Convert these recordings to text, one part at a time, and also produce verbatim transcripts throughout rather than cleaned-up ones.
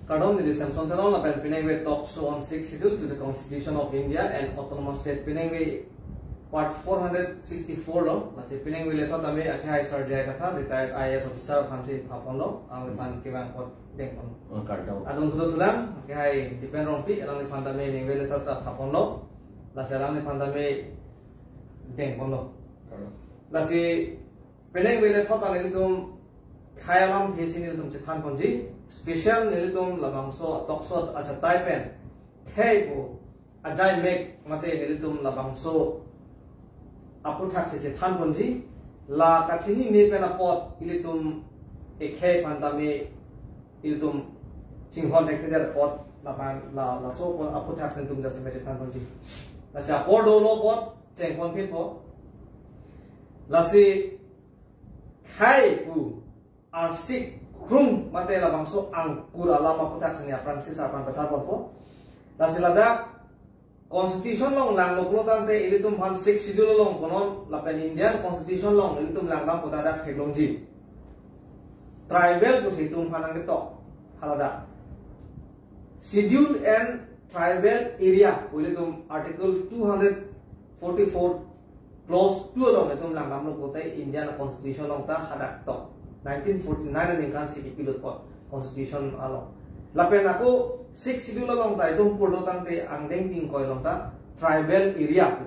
Kardom, neli Samson Teron lapen penang ave Talk Show on Sixth Schedule to the Constitution of India and Autonomous State, penang ave part four hundred sixty-four lo. Lasi penang ave le thot tame akhai Sir J I Kathar, retired I A S officer aphansi phaponlo, alangliphan kevang apot dengpon. Oh, kardom. Adung thulo thulang, akhai Dipen Rongpi, alangliphan tame penang ave le thot ta phaponlo. Lasi alangliphan tame dengponlo. Kardom. Lasi penang ave le thot ta nelitum khei alamthe si nelitum chethanponji, special nelitum labangso Talk Show achatai pen khei pu ajai mek mate nelitum labangso aputhaksi chethanponji, la kachinine pen apot ilitum ekhei aphan tame ilitum chinghon thekthedet apot lapen la laso apot aputhaksi nelitum jasemet chethanponji. Lasi apor dolo apot chengpon phitpo. Lasi khei pu arsik krung mate labangso angkur alam aputhaksi neli aphrangsi sar aphan petharponpo. Lasi ladak Constitution along langlo pulo tangte ilitum aphan Sixth Schedule along konon lapen Indian Constitution along ilitum langdam pu ta dak theklongji. Tribal pusi itum aphan nangketok haladak. Schedule and Tribal Area pu ilitum Article two hundred forty-four Clause two along itum langdamlo pulote Indian Constitution along ta hadak tok. Nineteen forty-nine aningkan si kipilot apot Constitution along. Lapen ako Sixth Schedule along ta itum purlo tangte angdeng ingkoi along ta tribal area pu.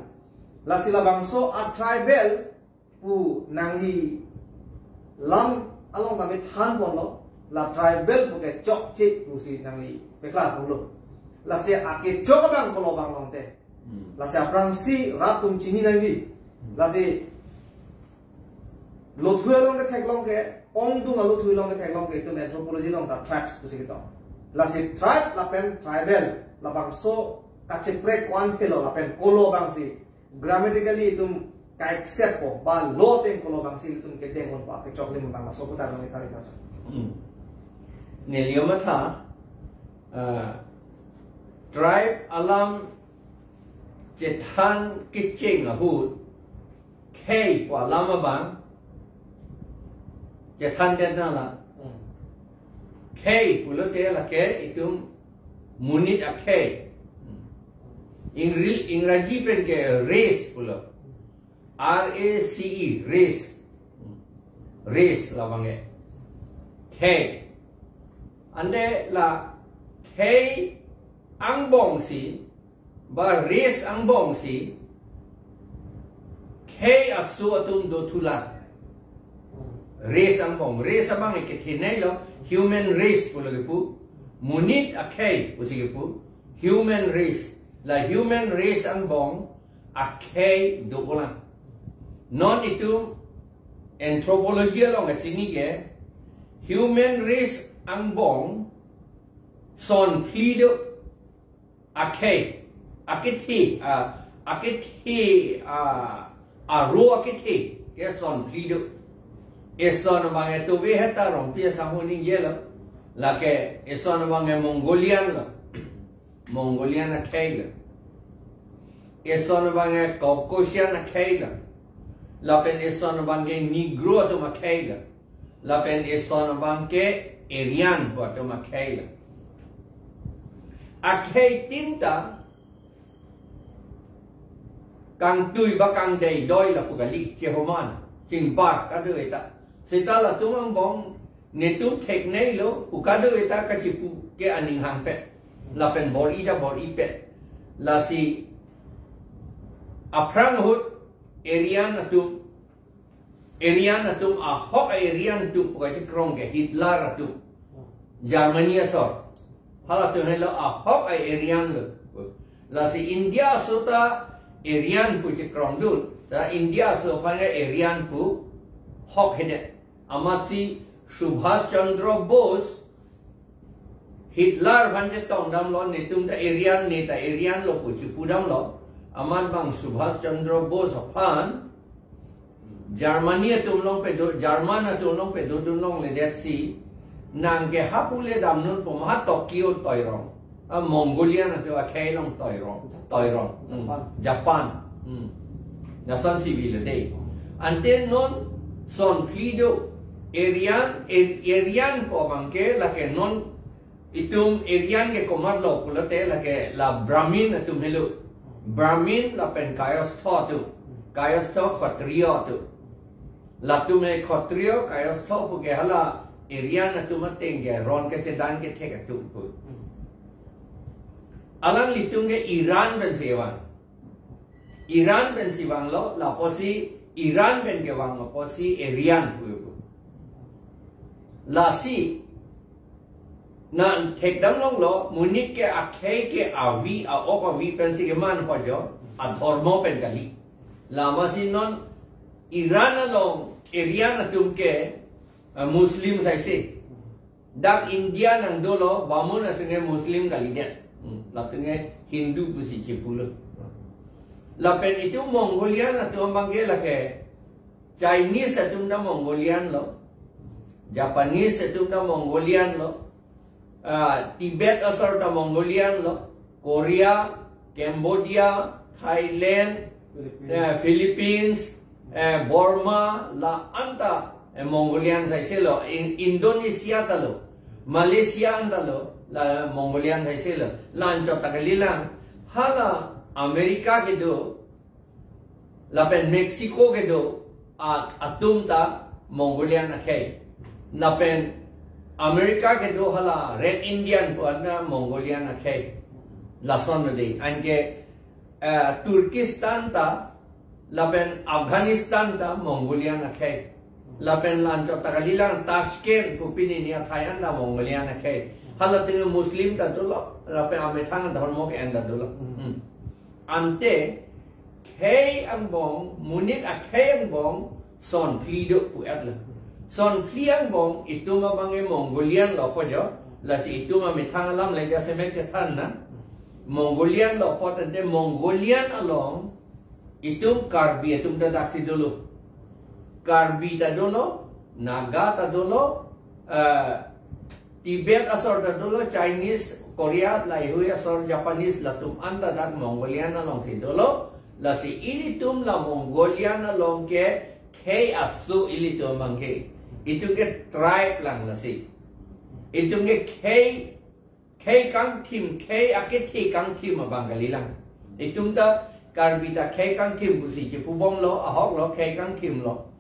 Lasi labangso a tribal pu nangli lam along tame thanponlo, la tribal puke chokche pusi nangli peklarponlo. Lasi akechok abang kolo abang longte. Hmm. Lasi aphrangsi rat atum chini nangji. Hmm. Lasi lothui along ketheklong ke, ongdung alothui along ketheklong ke, itum anthropology along ta tribes pusi ketok. Lasi tribe lapen tribal, labangso kacheprek ko-an phelo lapen kolo abangsi grammatically itum ka-accept po, ba lo ateng kolo abangsi itum kedengponpo, kechoklim abang laso putar nang ithari kasa. Hmm. Neli matha, ah, tribe alam chethan kecheng ahut, khei pu alam abang chethandet nanglang. Hmm. Khei pulote lake itum monit akhei. Ingri-, Ingraji pen ke race pulo. R A C E, race. Race labang ke. Khei. Ante la khei angbongsi, ba race angbongsi khei aso atum dothulang. Race angbong, race abang ke kethenei lo, human race pulo kepu, monit akhei pusi kepu, human race. La human race angbong akhei dolang. Non itum anthropology along kachini ke human race angbong son phli do. Akhei, akethe, a, akethe, a, aro akethe ke son phli do. Eson abang ke tuve heta Rongpi asangho ningjelo. Lake eson abang ke Mongolian lo. Mongolian akhei lo. Eson abang ke Caucasian akhei lo. Lapen eson abang ke Negro atum akhei lo. Lapen eson abang ke Aryan pu atum akhei lo. Akhei tin ta kangtui ba kangdei doi lapu kali, chehoman, chingbar kadokave ta. Seta latum angbong netum theknei lo pu kadokave ta kachipu ke aning hangpet. Lapen bor-i ta bor-ipet. Lasi aphrang ahut Aryan atum, Aryan atum ahok a-Aryan atum pu kachekrong ke Hitler atum, Germany asor. Halatum helo ahok a-Aryan lo. Lasi India aso ta Aryan pu chekrongdun. Ta India aso aphan ke Aryan pu hokhedet. Amatsi Subhas Chandra Bose Hitler aphan chetongdamlo, netum ta Aryan, ne ta Aryan lo pu chepudamlo. Amat bang Subhas Chandra Bose aphan Germany atum along pedo, German atum along pedodun longledetsi, nang ke hapu le damnun pu ma ha Tokyo toirong. A Mongolian atum akhei along toirong, toirong. Hmm. Japan. Japan. Hmm. Lasonsi avelo dei. Ante non son phli do, Aryan, Ar-, Aryan pu abang ke lake non Itum Aryan ke komatlo pulote lake la Brahmin atum helo. Brahmin lapen Kayastha atum. Kayastha Kshatriya atum. Latum e Kshatriya, Kayastha pu ke hala Aryan atum ateng ke ron kechedan kethek atum pu. Alanglitum ke Iran pensi vang. Iran pensi vanglo, lapusi Iran pen kevang apotsi Aryan pu pu. Lasi nang thekdam longlo, monit ke akhei ke avi, a-ok avi pensi keman ho jo, adhormo pen kali. Lamasi non Iran along Aryan atum ke, ah, Muslim saise. Dak India nangdolo, bamun atum ke Muslim kalidet. Hmm, latum ke Hindu pusi chipulo. Lapen itum Mongolian atum abang ke lake Chinese atum ta Mongolian lo. Japanese atum ta Mongolian lo. Ah, Tibet asor ta Mongolian lo. Korea, Cambodia, Thailand, Philippines, eh, Philippines, eh, Burma, la anta, eh, Mongolian saise lo, In-, Indonesia ta lo, Malaysia anta lo, la Mongolian saise lo, la anchot ta kalilang, hala America kedo, lapen Mexico kedo, a-, atum ta Mongolian akhei. Lapen America kedo hala Red Indian pu anta Mongolian akhei. Lason lo dei. Anke, eh, Turkistan ta, lapen Afghanistan ta Mongolian akhei. Lapen la anchot ta kalilang Tashkent pu pini ni athai anta Mongolian akhei. Halatum Muslim ta dolo, lapen amethang adhormo ke-en ta dolo. Hmm. Ante, khei angbong, monit akhei angbong, sonphli do pu-et lo. Sonphli angbong, itum abang ke Mongolian lo pu jo, lasi itum amethang alam le jasemet chethan na. Mongolian lo pu tangte Mongolian along, itum Karbi atum ta daksi dolo. Karbi ta dolo, Naga ta dolo, eh, Tibet asor ta dolo, Chinese, Korea, laheihui asor, Japanese, latum anta dak Mongolian alongsi dolo, lasi ilitum la Mongolian along ke khei aso ilitum abang ke. Itum ke tribe lang lasi. Itum ke khei, khei kangthim, khei akethe kangthim abang kalilang. Itum ta Karbi ta khei kangthim pusi chipubomlo, ahok lo, khei kangthim lo.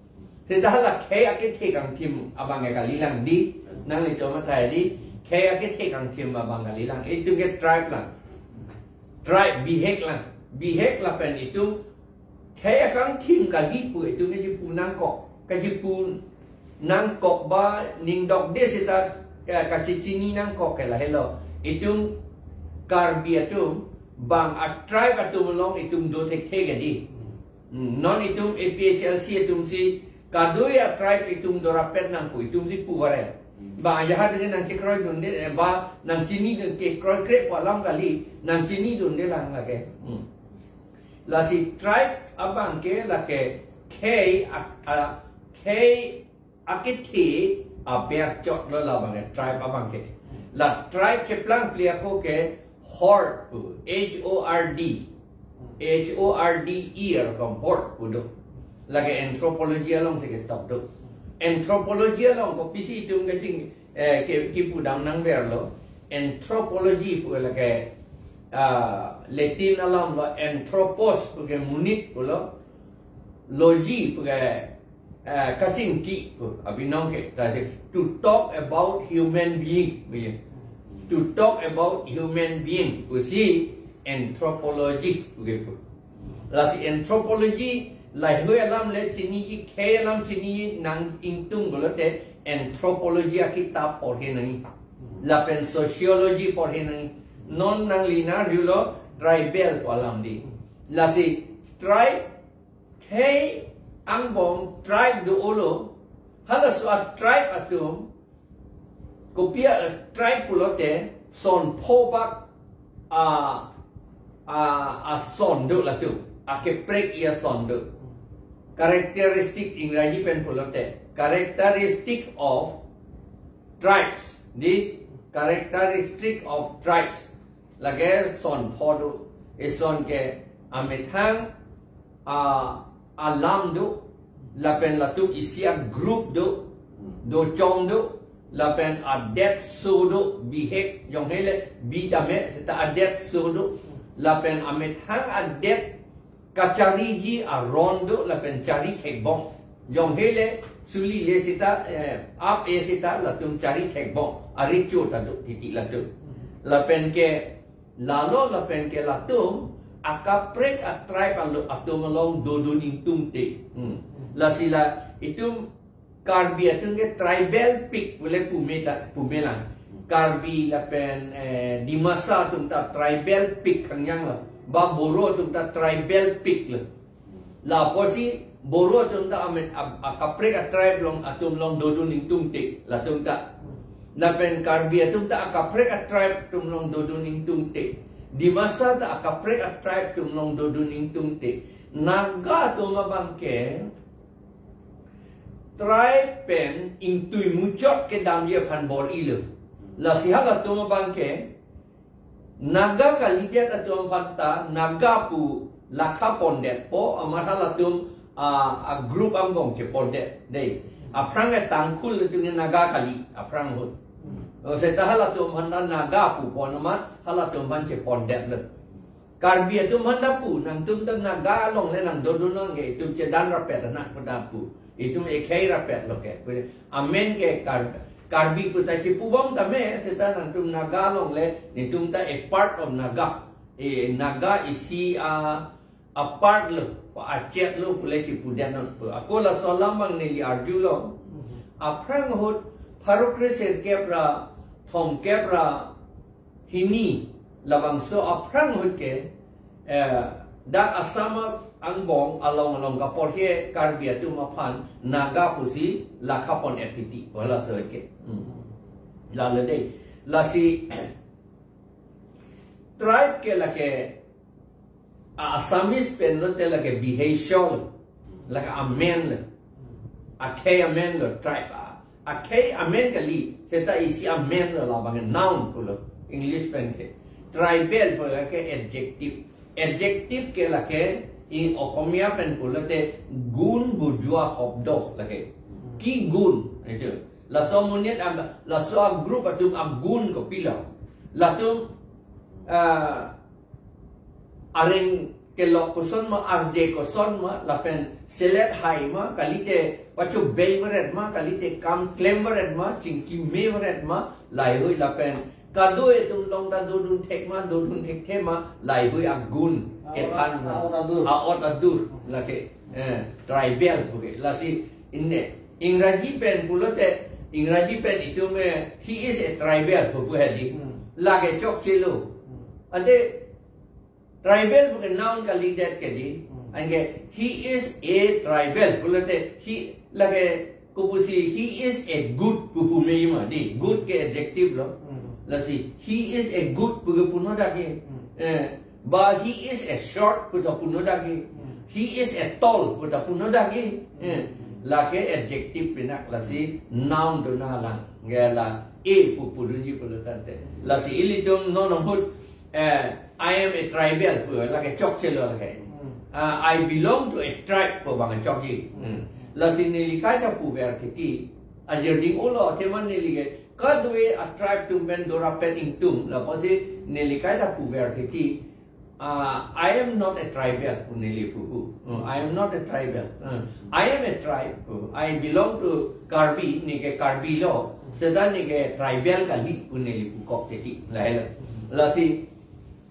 Seta hala khei akethe kangthim abang ke kalilang dei, nanglitum mathai dei, khei akethe kangthim abang kalilang, itum ke tribe lang. Tribe bihek lang. Bihek lapen itum khei akangthim kali pu itum kachipu nangkok. Kachipu nangkok ba ning dokde seta, eh, kachechini nangkok ke lahelo. Itum Karbi atum bang a-tribe atum along itum do thekthe ke dei. Hmm, non itum A P H L C atumsi kadoi a-tribe itum dorapet nang pu itumsi pu vare. Ba ajahak dei nangchekroidunde, eh, ba nangchinidun ke kroikre pu alam kali, nangchinidunde lang lake. Hmm. Lasi tribe abang ke lake khei a, a, khei akethe aber chot lo labang ke tribe abang ke. La tribe keplang phli ako ke horde pu, H O R D. H O R D E arokom horde pu do. Lake anthropology alongsi ketok do. Anthropology along kopisi itum kaching, eh, ke, kipudam nangverlo. Anthropology pu lake, ah, Latin alam lo anthropos pu ke monit pulo. Logy pu ke, eh, kachingki pu abinong ke, ta si to talk about human being pu ye. To talk about human being pusi anthropology pu ke pu. Lasi anthropology laheihui alam le chiniji, khei alam chiniji nang ingtung pulote anthropology akitap porhe nangji. Lapen sociology porhe nangji. Non nangli nang-arjulo tribal pu alam dei. Lasi tribe khei angbong tribe do-olo, halaso a-tribe atum, kopi a-tribe pulote, son pho bak a, a, ason do latum, akeprek-i ason do. Characteristic Ingraji pen pulote, characteristic of tribes, dei, characteristic of tribes. Lake son pho do, eson ke amethang a, alam do, lapen latum isi a-group do, dochong do, Lapen adet so do, bihek, jong hele bi tame seta adet so do. Lapen amethang adet kachariji aron do, lapen chari thekbom. Jong hele suli le seta, eh, ap-e seta latum chari thekbom. Arecho ta do titi latum. Lapen ke lalo lapen ke latum akaprek a-tribe alo atum along dodun ingtungte. Hmm. Lasi la itum Karbi atum ke tribal pig pule pume ta, pume lang. Karbi lapen, eh, Dimasa atum ta tribal pig kangjang lo. Ba Boro atum ta tribal pig lo. Lapusi Boro atum ta amet ab-, akaprek a-tribe along atum along dodun ingtungte latum ta. Lapen Karbi atum ta akaprek a-tribe atum along dodun ingtungte. Dimasa ta akaprek a-tribe atum along dodun ingtungte. Naga atum abang ke tribe pen ingtui muchot kedamji aphan bor-ilo. Lasi halatum abang ke Naga kalidet atum aphan ta Naga pu lakha pondetpo, amat halatum a, a-group angbong chepondet dei. Aphrang e Tangkhul atum ke Naga kali, aphrang ahut. Hmm. O, seta halatum aphan ta Naga pupon amat halatum aphan chepondetlo. Karbi atum aphan ta pu, nangtum ta Naga along le nangdodun nang ke, itum chedan rapet anak pu ta pu. Itum ekhei rapet lo ke. Amen ke Kar-, Karbi pu ta chipubom tame, seta nangtum Naga along le, netum ta a part of Naga. E, Naga isi a, a part lo, pa achet lo pule chipudet non pu. Ako laso alam abang neli arjulo. Aphrang ahut pharo kre sirkep ra, thomkep ra, hini labangso aphrang ahut ke, eh, dak Assam angbong along along kaporhe Karbi atum aphan Naga pusi lakha pon-et titi, halaso ahut ke. Hmm. Lalo dei. Lasi tribe ke lake a-Assamese pen lote lake bihek lo, lake amen lo, akhei amen lo, tribe a, akhei amen kali, seta isi amen lo, labang noun pulo, English pen ke. Tribal pulo ke adjective. Adjective ke lake i Oxomiya pen pulote gun bujua hobdo lake. Ki gun, itu. Laso amonit am, laso a-group atum agun kopilo. Latum, ah, areng kelok koson ma, arje koson ma, lapen selet hai ma, kalite pachobei varet ma, kalite kam klem varet ma, chingki me varet ma, laheihui lapen kado atum along ta dodun thek ma, dodun thekthe ma, laheihui agun, a-ot, kethan ma, a-ot adur, a-ot adur, lake, eh, tribal puke. Lasi inne, Ingraji pen pulote, Ingraji pen itum, eh, he is a tribal pu pu hedi. Hmm. Lake chokchelo. Hmm. Ante tribal puke noun kalidet ke dei. Hmm. Anke he is a tribal pulote he lake kopusi he is a good pu pume ma dei. Good ke adjective lo. Hmm. Lasi he is a good pu ke puno dak ke. Hmm. Eh, ba he is a short pu ta puno dak ke. Hmm. He is a tall pu ta puno dak ke. Eh, lake adjective pinak, lasi noun do na lang. Gala a pu pudunji pulo tangte. Lasi ilitum non ahut, eh, "I am a tribal" pu lake chokchelo lake. Hmm. Ah, "I belong to a tribe" pu abang chokji. Hmm. Lasi neli kaita puver titi. Ajir ding ulo, athema neli ke kadokave a-tribe atum pen dorap pen ingtung. Lapusi neli kaita puver titi. Ah, "I am not a tribal," pu neli pupu. Hmm, "I am not a tribal. Hmm, I am a tribe. Hmm, I belong to Karbi," ne ke Karbi lo. Seta ne ke tribal kali pu neli pukok titi. Lahelo. Lasi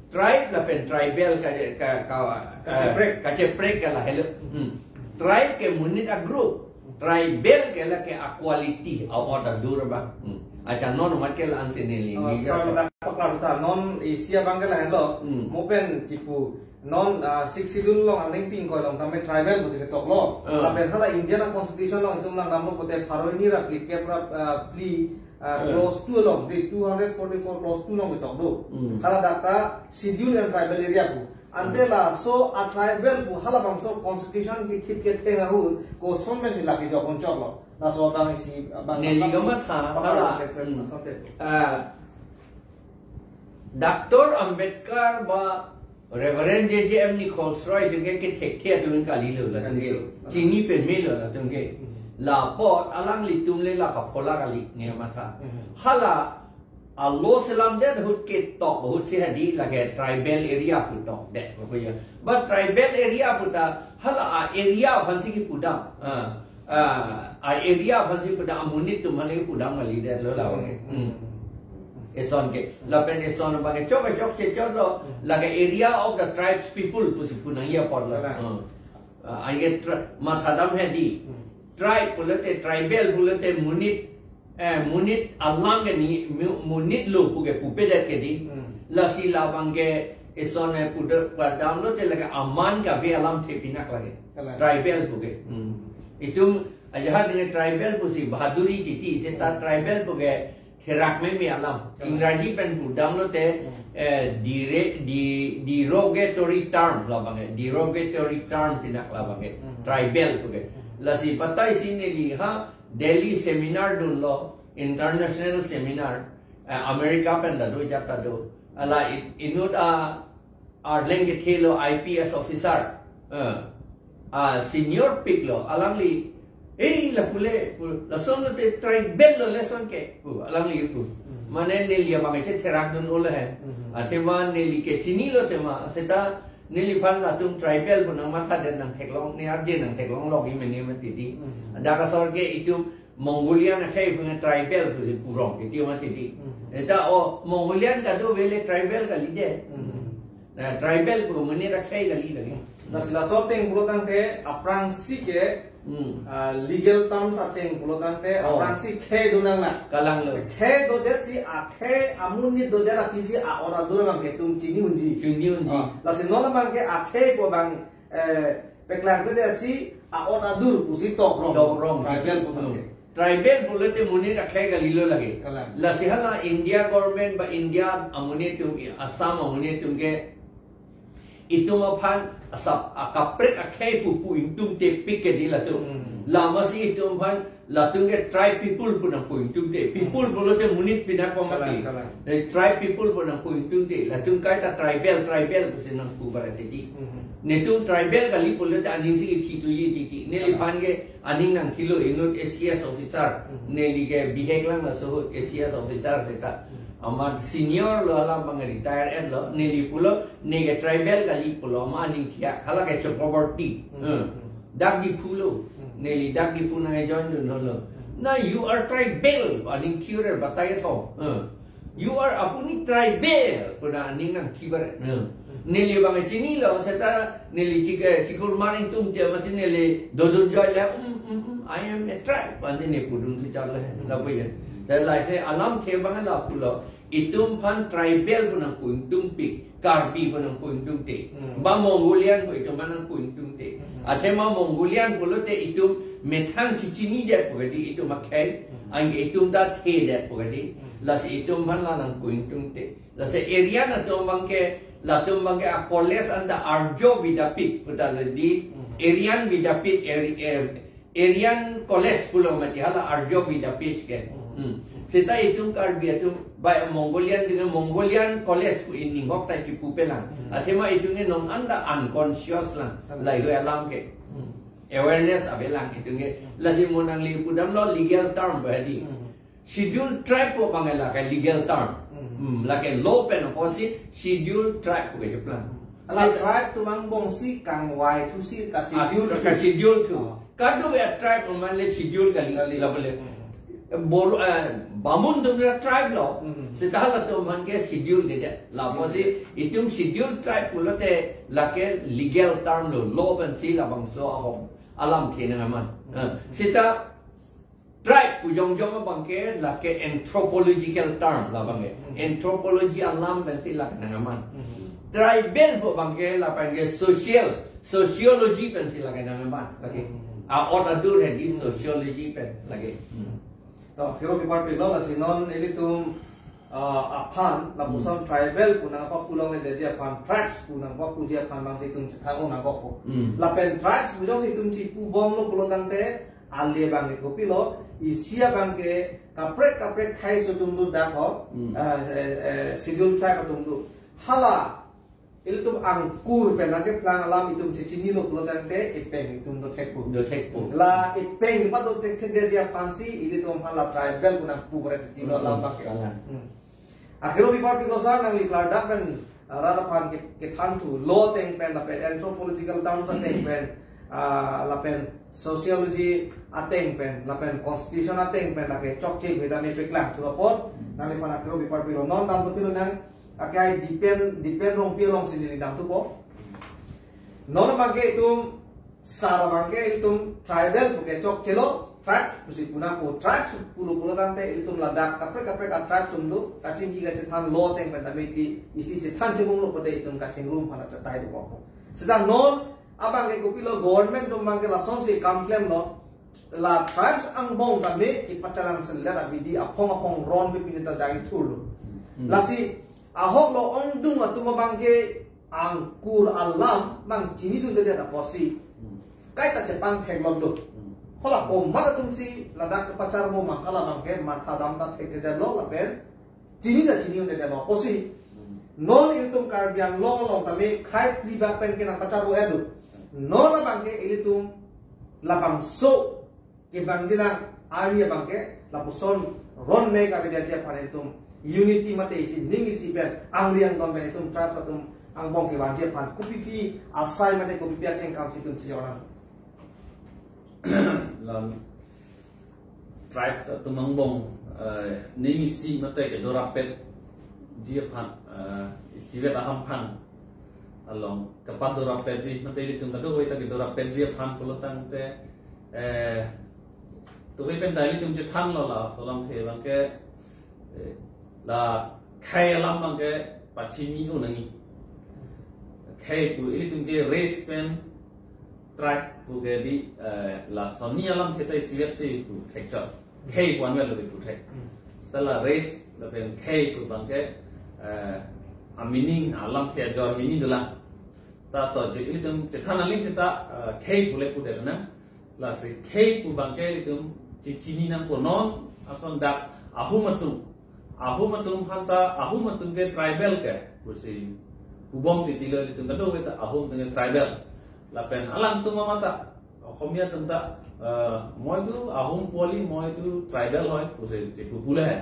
tribe lapen tribal ka, ka, ka, kacheprek, kacheprek ke lahelo. Hmm. Tribe ke monit a-group. Tribal ke lake a-quality, a-ot adur abang. Hmm. Acha non mat ke la-ansi neli, oh, neli sorry, dak paklar ta. Non isi abang ke lahelo. Hmm. Mo pen kipu non, ah, Sixth Schedule along aning ping koi along tame tribal pusi ketok lo. Hmm. Lapen hala Indian a-constitution along itum nangdamlo pute pharo hini ra phlikep ra, ah, phli, ah, hmm, clause two along, di two hundred forty-four clause two along ketok do. Hmm. Hala dak ta schedule and tribal area pu. Ante laso a-tribal pu halabangso constitution kithip ketheng ahut koson pensi lake jokon choklo. Laso abang isi abang neli asam kamatha, pakar hala, section hmm, asam te. Ah, Doctor Ambedkar ba Reverend J J M Nichols Roy atum ke kethekthe atum kalilo latum ke. Kalilo. Chini pemelo latum ke. Hmm. Lapot alanglitum le la kaphola kali ne matha. Mhm. Hala alo selam det ahut ketok ahut si hadi lake tribal area pu tokdet ko ya. Ba tribal area pu ta hala a area aphan si kipudam. Ah, ah, a area aphan si pudam, amonit atum aphan le pudam kalidet lo la. Hmm. Hmm. Eson ke, lapen eson abang ke chok chok chechot lo, Hmm. lake area of the tribes people pusi pu nangji apot lo. Kalang. Hmm. Ah, anke tri-, mathadam hadi. Hmm. Tribe pulote, tribal pulote monit, eh, monit alang ke ni, mu-, monit lo puke pupedet ke di. Hmm. Lasi labang ke eson, eh, pude-, padam lote lake aman kave alamthe pinak lake. Kalang. Tribal puke. Hmm. Itum ajahak dengan tribal pusi bahaduri titi, seta Hmm. tribal puke therak meme alam. Kalang. Ingraji pen pudam lote, Hmm. eh, dire-, di-, derogatory term labang ke, derogatory term pinak labang ke, Hmm. tribal puke. Hmm. Lasi batai si neli ha Delhi seminar dunlo, international seminar, eh, America pen ta do, jat ta do. Hala in-, inut a arleng kethe lo, I P S officer. Eh. Ah, senior pik lo, alangli, "Eh, lapu le, pu, lason lote tribal lo lason ke," pu, alangli pu. Hmm. Mane neli abang ke therak dun ole he. Hmm. Athema neli ke chinilo tema, seta neliphan latum tribal pu nangmathadet nangtheklong, ne arje nangtheklong lok imene mati di. Hmm. Dak asor ke itum Mongolian akhei pu tribal pusi purong, kiti mati di. Hmm. Eta o Mongolian kadokave le tribal kalidet. Hmm. Na tribal pu monit akhei kali lake. Lasi laso ateng pulotangte aphrangsi ke, Hmm. ah, legal terms ateng pulotangte Oh. aphrangsi khei do nang na. Kalang lo. Khei dodet si akhei amonit dodet aphi si a-ot adur abang ke itum chini unji. Chini unji. Ah, lasi non abang ke akhei pu abang, eh, paklang kedet si a-ot adur pusi tok rong. Tok rong. Tribal pu Hmm. abang ke. Tribal pulote monit akhei kalilo lake. Kalang. Lasi hala India government ba India amonit atum, Assam amonit atum ke itum aphan asap akaprek akhei pu pu ingtungte pik ke di latum. Hmm. Lasi itum aphan latum ke tribe people pu nangpu ingtungte. People Hmm. pulote monit pinak pamati. Kalang, kalang. Eh, tribe people pu nangpu ingtungte. Latum kaita tribal, tribal pusi nangpu barat di. Hmm. Netum tribal kali pulote aning si ithi tu ye titi. Neliphan ke aning nangthilo inut A C S officer. Hmm. Neli ke bihek lang laso ahut A C S officer seta. Hmm. Amat senior lo, hala abang retire et lo. Neli pulo, "Ne ke tribal kali," pulo, amat aning thiya, hala ke Chakraborty. Hmm. Hmm. Dak Diphu lo. Hmm. Neli dak Diphu nangjoin dunlo. Hmm. "Na, you are tribal," aning thiyor batai tho. Hmm. "You are, apuni tribal," pu aning nangthi barat. Hmm. Neli abang chinilo, seta neli chik-, eh, chikur maring tum te masi neli dodun joi le, "Mm, mm, mm, I am a tribe." Ante ne pudun tu char le, Hmm. lapu ya. Te laise alamthe abang lapu lo, itum aphan tribal pu nangpu ingtungte, Karbi pu nangpu ingtungte. Hmm. Ba Mongolian pu itum aphan nangpu ingtungte. Hmm. Athema Mongolian pulote itum methang si chinidet pu kadi itum akhei, Hmm. anke itum ta thedet pu kadi. Hmm. Lasi itum aphan la nangpu ingtungte. Lasi Aryan atum abang ke, latum abang ke a college anta Arjo Vidyapith puta le di, Hmm. Aryan Vidyapith, Ar-, Ar-, Aryan College pulo mati, hala Arjo Vidyapith ke. Hmm. Hmm. Seta itum Karbi atum ba Mongolian dengan Mongolian College pu ingkok ta chipupe lang. Hmm. Athema itum ke non anta unconscious lang. Hmm. Lahei alam ke. Hmm. Awareness ave lang itum ke. Hmm. Lasi mo nangli pudamlo legal term ba di. Hmm. Schedule tribe pu abang lake legal term. Hmm. Hmm, lake law pen apotsi schedule tribe pu kacheplang. Hala Set- tribe atum angbong si kangvai thu si ka Ah, schedule ka thu. schedule thu. Oh. Kadokave tribe amat le schedule kali, Kali. lapu le. Hmm. Bor-, eh, Bamun atum le tribe lo. Hmm. Seta halatum aphan ke schedule kedet. Lapotsi itum schedule tribe pulote lake legal term lo, law pensi labangso ahok alamthe nangman. Hmm. Eh, seta tribe pu jongjong abang ke lake anthropological term labang ke. Hmm. Anthropology alam pensi lake nangman. Hmm. Tribal pu abang ke lapen ke social, sociology pensi lake nangman. Lake Hmm. a-ot adur hedi Hmm. sociology pen lake. Hmm. To, hero pipar pilo lasi non ilitum, ah, aphan, lapuson Hmm. tribal pu nangpapu longledet aphan, tribes pu nangpapuji aphan abang si itum chethang nangkokpo. Hmm. Lapen tribes pu jongsi itum chipubomlo pulotangte, ale abang ke kopilo, isi abang ke kaprek kaprek thai aso atum do dak ho, Hmm. ah, eh, eh, schedule tribe atum do. Hala, Ilitum angkur pen nangkeplang alam itum chechinilo pulo tangte epeng itum dothekpo. Dothekpo. La epeng ipat dothekthekji aphansi ilitum aphan la tribal pu nangpu kore titilo alam abangke. Kalang. Hmm. Akhiro bipar pilo sa nangli klardak pen, ah, rat aphan ke, kethan thulo ateng pen lapen anthropological terms ateng pen, ah, lapen sociology ateng pen lapen constitution ateng pen lake chokche beda me peklang thu apot nangliphan akhiro bipar pilo non dam thu pilo nang akai depend depend rong pi alongsi neli dam thupo. Non abangke itum sar abangke itum tribal puke chokchelo, tribes pusi pu nangpo, tribes pulo pulo tangte itum ladak kaprek kaprek a tribes atum do, kachingki kachethanlo ateng pen tame isi chethan chebomlo pulote itum kachingrum aphan achatai dopo. Seta non abangke kopilo government atum abangke lasonsi kam klemlo, la tribes angbong tame kepachelangselet abidi aphong aphong ron pi pine ta jagi thurlo. Hmm. Lasi ahoklo ongdung atum abangke angkur alam abang chinidundedet apotsi Hmm. kaita chepangthek lotlo. Hmm. Hala komat atumsi ladak kepacharbo ma hala abangke matha dam ta thekthedetlo lapen chini ta chinidundedet apotsi. Hmm. Non ilitum Karbi Anglong along tame khei phli bak pen ke nangpacharbo-etlo. Non abangke ilitum labangso kevangjilang arni abangke lapuson ron me kavedaji aphan itum unity mate isi ning isi pen angri angdon pen itum tribes atum angbong kevangji aphan kopipi asai mate kopipi akengkam si itum chejor nang. Lam tribes atum angbong, eh, ning isi mate kedorapetji aphan, eh, isivet ahamphan along kepadorapetji mate ilitum kadokave ta kedorapetji aphan pulo tangte, eh, tuve pen ta ilitum chethanlo laso alamthe abangke, eh, la khei alam abangke pachini un nangji. Khei pu ilitum ke race pen tribe pu ke di, eh, laso arni alamthe ta isivet si pu thekchot. Khei pu anvetlo pu thek. Hmm. Seta la race lapen khei pu abangke, eh, a meaning alamthe ajor hini dolang. Ta to je ilitum chethan aling seta, eh, khei pule pudet nang. Lasi khei pu abangke ilitum chechini nangpo non ason dak ahum atum. Ahum atum aphan ta ahum atum ke tribal ke pusi pubom titilo ilitum kadokave ta ahum atum ke tribal. Lapen alangtum amat ta Oxomiya atum ta, eh, moi tu ahum poli, moi tu tribal hoi pusi chepu pule he.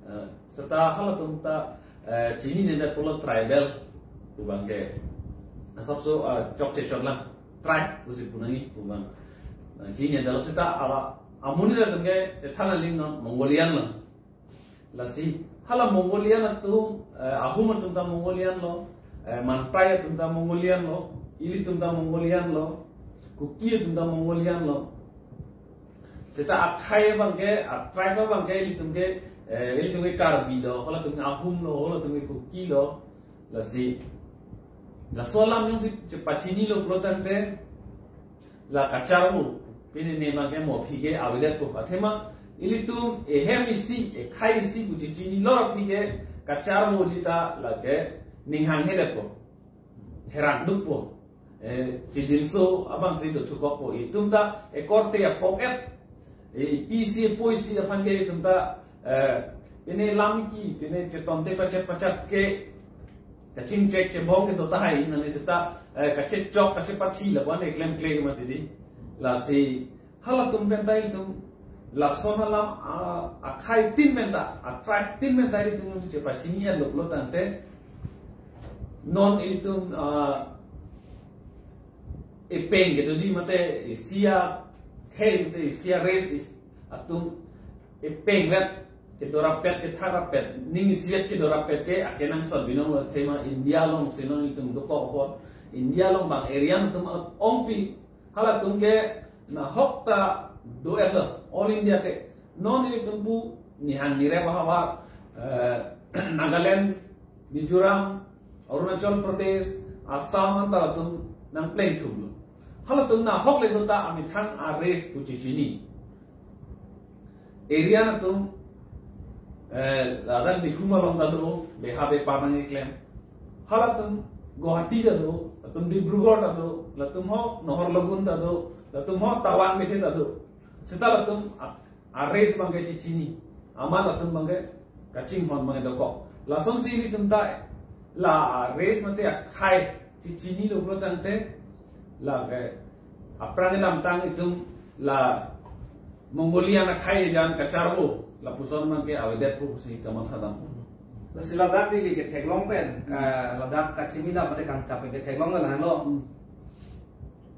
Eh, seta halatum ta, eh, chinine det pulo tribal pu abangke asapso, eh, chokche chotlang, tribe pusi pu nangji pu abang. Eh, chinine detlo seta hala amonit atum ke chethan aling non Mongolian lo. Lasi hala Mongolian atum, eh, ahum atum ta Mongolian lo, eh, Mantai atum ta Mongolian lo, ilitum ta Mongolian lo, Kuki atum ta Mongolian lo. Seta akhei abangke, a tribe abangke ilitum ke, eh, ilitum ke Karbi lo, halatum ke ahum lo, halatum ke Kuki lo. Lasi laso alam jongsi chepachinilo pulo tangte la kacharbo pine ne abangke mo aphi ke avedetpo. Athema ilitum ehem isi, ekhei isi pu chechinilo aphi ke kacharboji ta lake ning hanghe detpo, therang dukpo. Eh, chijinso abangsi dothukokpo. Itum ta ekorte apok-et, eh, pisi poisi aphan ke itum ta, eh, pine lamki, pine chetonte pachet pachet ke kachingchek chebong ke dotahai nangli seta, eh, kachechok kachepathi lapu-an eklem kle mati di. Lasi halatum pen ta ilitum lason alam, ah, akhei tin pen ta, a tribe tin pen ta ilitum chepachini-etlo pulo tangte non ilitum, ah, epeng kedoji mate isi akhei mate isi arace is atum epeng vet kedorapet, ketharapet, ning isivet kedorapet ke akenangsot binong lo. Athema India alongsi non itum dokok apot, India along bang area atum ongpi, halatum ke nahok ta do-etlo, all India ke. Non ilitum pu nihang nirep ahavar, eh, Nagaland, Mizoram, Arunachal Pradesh, Assam anta latum nangplengthumlo. Halatum nahok le do ta amethang arace pu chechini. Area atum, eh, ladak Dikhum along ta do, beha bepar nangkeklem. Halatum Guwahati ta do, latum Dibrugarh ta do, latum ho Naharlagun ta do, latum ho Tawang bethe ta do. Seta latum a, arace abangke chechini, amat latum abangke kachinghon abangke dokok. Lasonsi ilitum ta La race mate akhai chechinilo pulo tangte, la ke aphrang kedamtang itum la Mongolian akhai jan kacharbo, lapuson abangke avedetpo pusi kamatha dam. Lasi ladak neli ketheklong pen, eh, ladak kachini dam mate kangchap pen ketheklong lahelo. Hmm.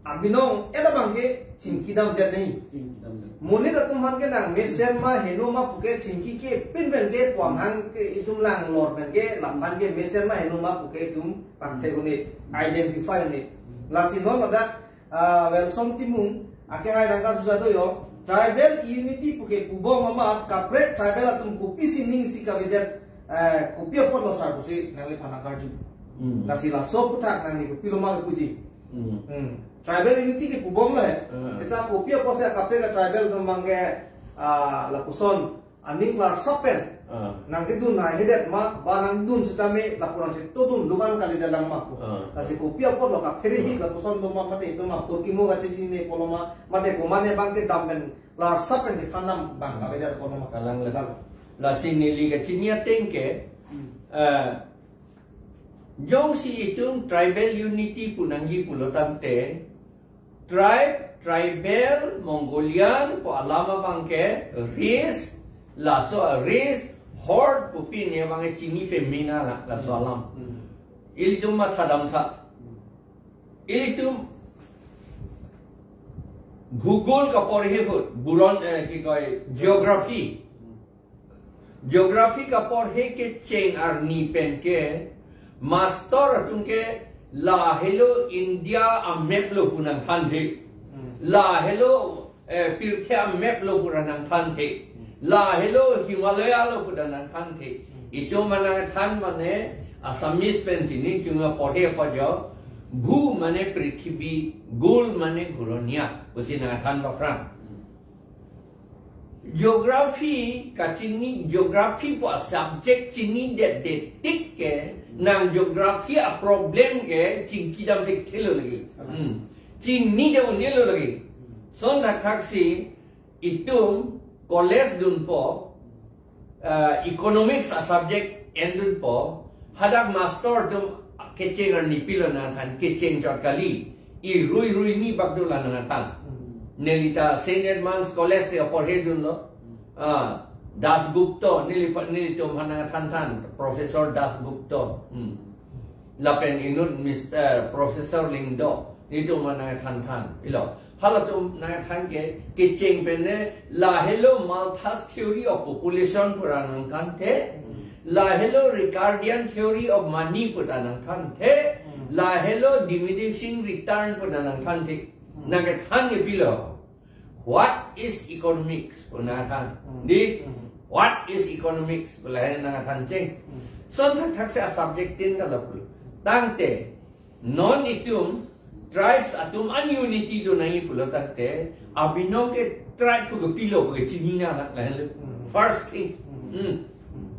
Abinong, eh, labangke chingki damdet nangji. Chingki damdet. Monit atum aphan ke nang mesen ma heno ma puke chingki kepin pen ke puang hang ke itum langlor pen ke lamphan ke mesen ma heno ma puke itum pakthe un-e, identify un-e. Lasi non ladak, ah, Welsom Timung akehai nangkarju ta do yo, tribal unity puke pubom amat kaprek tribal atum kopisi ning isi kavedet, eh, kopi apotlo sar pusi nangliphan nangkarju. Hmm. Lasi laso aputhak nangli kopilo ma kepuji. Hmm. Hmm. Tribal unity ke pubomlo he. Hmm. Seta kopi apotsi kaprek tribal atum abangke, ah, lapuson aning klarsap pen. Ah. Nangkedun nanghedet ma, ba nangdun sitame lapu nangchetongdun, dokan kalidet lang ma pu. Ah. Lasi kopi apotlo kaphere hi lapuson atum ma mate itum ma kurkimo kachechinine pulo ma, mate komatne abangke dam pen klarsap pen kethan dam abang kavedet pulo ma. Kalang le. Kalang. Lasi neli kachini ateng ke, Hmm. eh, jongsi itum tribal unity pu nangji pulo tangte, tribe, tribal, Mongolian pu alam abangke race, laso race, horde pu pine abangke chini pemena la, laso alam. Hmm. Ilitum matha damtha. Hmm. Ilitum bhugol kaporhe ahut, buron, eh, ki koi, geography. Hmm. Geography kaporhe kecheng arni pen ke, mastor atum ke lahelo India a-map lo pu nangthanthe. Hmm. Lahelo, eh, pirthe a-map lo pu nangthanthe. Hmm. Lahelo Himalaya lo pu nangthanthe. Hmm. Itum mane nangthan mane Assamese pensi ning chunga porhe apajo, bhu mane prithibi, gol mane guroniya, pusi nangthan baphrang. Hmm. Geography kachini, geography pu a-subject chinidet det tik ke, nang geography a-problem ke chingki dam thekthelo lake. Hmm. Chinine un-elo lake. Lason thakthak si itum college dunpo, eh, economics a-subject endunpo, hadak mastor atum kecheng arni pilo nangthan, kecheng chot kali, irui rui ni bak do la nangthan. Hmm. Neli ta Saint Edmund's College si aporhe dunlo. Hmm. Ah, Dasgupta, neli pa, nelitum aphan nangthanthan, Professor Dasgupta. Hmm. Lapen inut Mister, eh, Professor Lyngdoh, nelitum aphan nangthanthan. Ilo. Halatum nangthan ke, kecheng pen ne, lahelo Malthus theory of population pu nangthanthe, lahelo Ricardian theory of money pu nangthanthe, lahelo diminishing return pu nangthanthe. Nangkethan ke pilo. What is economics pu nangthan? Di, what is economics pu lahai nangthan cheng. Lason thakthak si a-subject tin kala pulo. Tangte, non itum tribes atum unity do nangji pulo tangte, abinong ke tribe pu kopilo pu kechini nang lahelo. Hmm. First thing. Hmm. Hmm.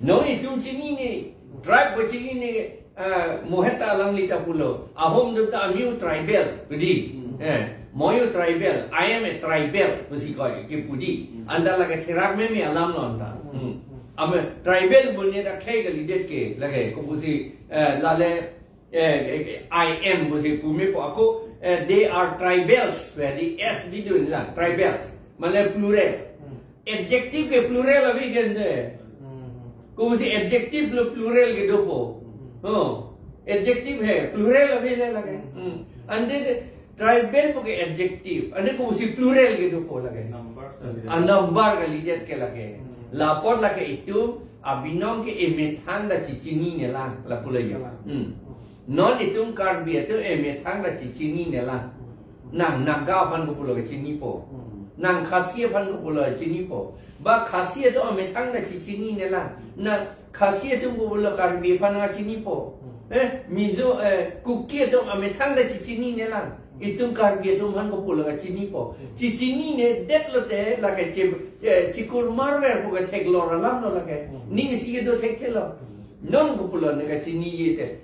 Non itum chinine, tribe pu chinine, ah, mo heta alangli ta pulo. Ahom do ta ami tribal, pu di. Hmm. Eh, mo tribal, I am a tribal, pusi koi, kepu di. Hmm. Anta lake therak meme alam lo anta. Hmm. Hmm. Ame tribal pulote akhei kalidet ke, lake, kopusi, eh, lale, eh, eh, I am pusi pu mepo ako, eh, they are tribals, very S bidun la, tribals. Mane plural. Hmm. Adjective ke plural ave ke ante. Hmm. Kopusi adjective lo plural ke dopo. Hmm. Oh. Adjective he, plural ave le lake. Hmm. Hmm. Ante ke tribal puke adjective. Ante kopusi plural ke dopo lake. Number kalidet. A number kalidet ke lake. Hmm. Lapot lake itum, abinong ke emethang ta chechinine lang, lapu lo yo. Lang. Hmm. Hmm. Non itum Karbi atum emethang ta chechinine lang. Hmm. Nang Naga aphan kopulo kechinipo. Hmm. Nang Khasi aphan kopulo chinipo. Ba Khasi atum amethang ta chechinine lang. Nang Khasi atum kopulo Karbi aphan chinipo. Hmm. Eh, Mizo, eh, Kuki atum amethang ta chechinine lang. Hmm. Itum Karbi atum aphan kopulo chinipo. Hmm. Chechinine detlote lake che, che, chikur marver pu ke theklong alam lo lake. Hmm. Ning isi kedo thekthelo. Hmm. Non kopulo ne kachini ye te.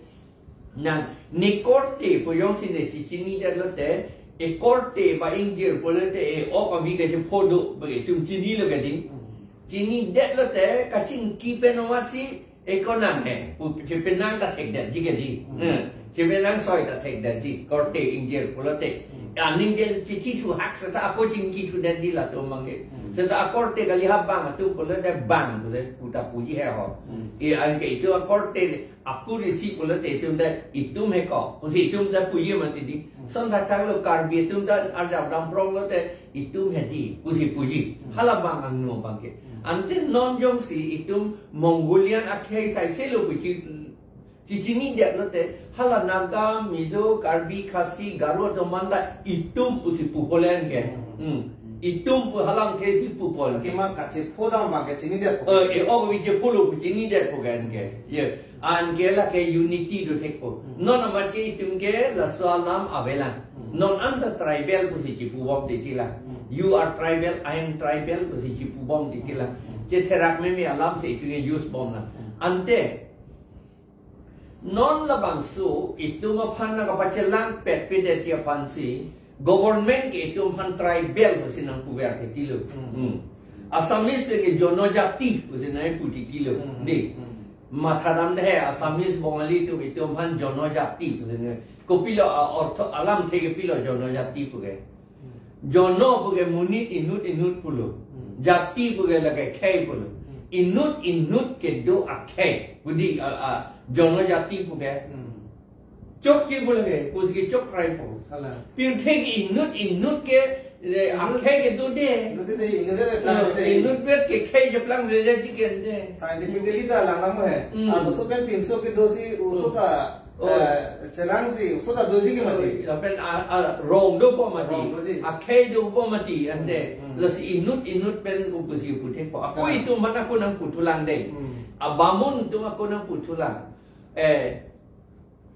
Nang, ne korte pu jongsi ne chechinidetlote, e korte ba ingjir pulote, e ok avi kachepho do, ba itum chinilo kadi. Hmm. Chinidetlote, kachingki pen amatsi, Eko nang he, pu chepenang ta thekdetji ke dei. Hmm. Hmm. Chepenang soi ta thekdetji. Korte ingjir pulote. Hmm. Aning je chechithu hak seta ako chingkithudetji latum abang ke. Hmm. Seta akorte kali ha bang atum pulote bang pusi puta puji he ho. Hmm. I anke itum akorte akur isi pulote itum ta itum he ko. Pusi itum ta puji mati dei. Hmm. Son thakthak lo Karbi atum ta arjap dam phrong lote itum he dei, pusi puji. Hmm. Hala bang angno abang ke. Hmm. Ante non jongsi itum Mongolian akhei saise lo pusi chechinidetlote, hala Naga, Mizo, Karbi, Khasi, Garo atum manta itum pusi pu holen ke. Hmm. Hmm. Itum pu halam ke si pu pon ke. Kima kachepho dam abang ke chinidet. Eh, e-ok vi chepho lo pu chinidet po ke anke. Ye. Anke lake unity do thekpo. Hmm. Non amat ke itum ke laso alam avelang. Hmm. Non anta tribal pusi chipubom titi lang. Hmm. You are tribal, I am tribal pusi chipubom titi lang. Hmm. Chetherak meme alam si itum ke use bomlang. Hmm. Ante non labangso itum aphan nangkapachelangpetpedetji aphansi government ke itum aphan tribal pusi nangpuver titi lo. Hmm. Hmm. Assamese pen ke jonojati pusi nangpu titi lo. Hmm. Dei. Hmm. Matha dam dei he, Assamese, Bongali atum itum aphan jonojati pusi nang. Kopilo a-ortho alamthe ke pilo jonojati pu ke. Jono pu ke monit, inut inut pulo. Hmm. Jati pu ke lake khei pulo. Hmm. Inut inut kedo akhei pu dei a, a, jonojati pu ke. Hmm. Chokche pulo ke, pusi ke chokrai po. Hala. Pirthe ke inut inut ke, eh, inut akhei kedo dei. Inut dei, inut dei, eh, inut vet ke khei cheplang dei dei chicken dei. Scientifically ta lang nang he. Hmm. Ado so pen pinso kedo si oso ta Oh. Eh, chelangsi, oso ta doji ke mati. Lapen a, a, rong dopo mati. Rong doji. Akhei dopo mati, ante. Hmm, hmm. Lasi inut inut pen ko pusi puthe po. Ako Ah. itum aphan ako nangputhulang dei. Hmm. Abamun atum ako nangputhulang. Eh,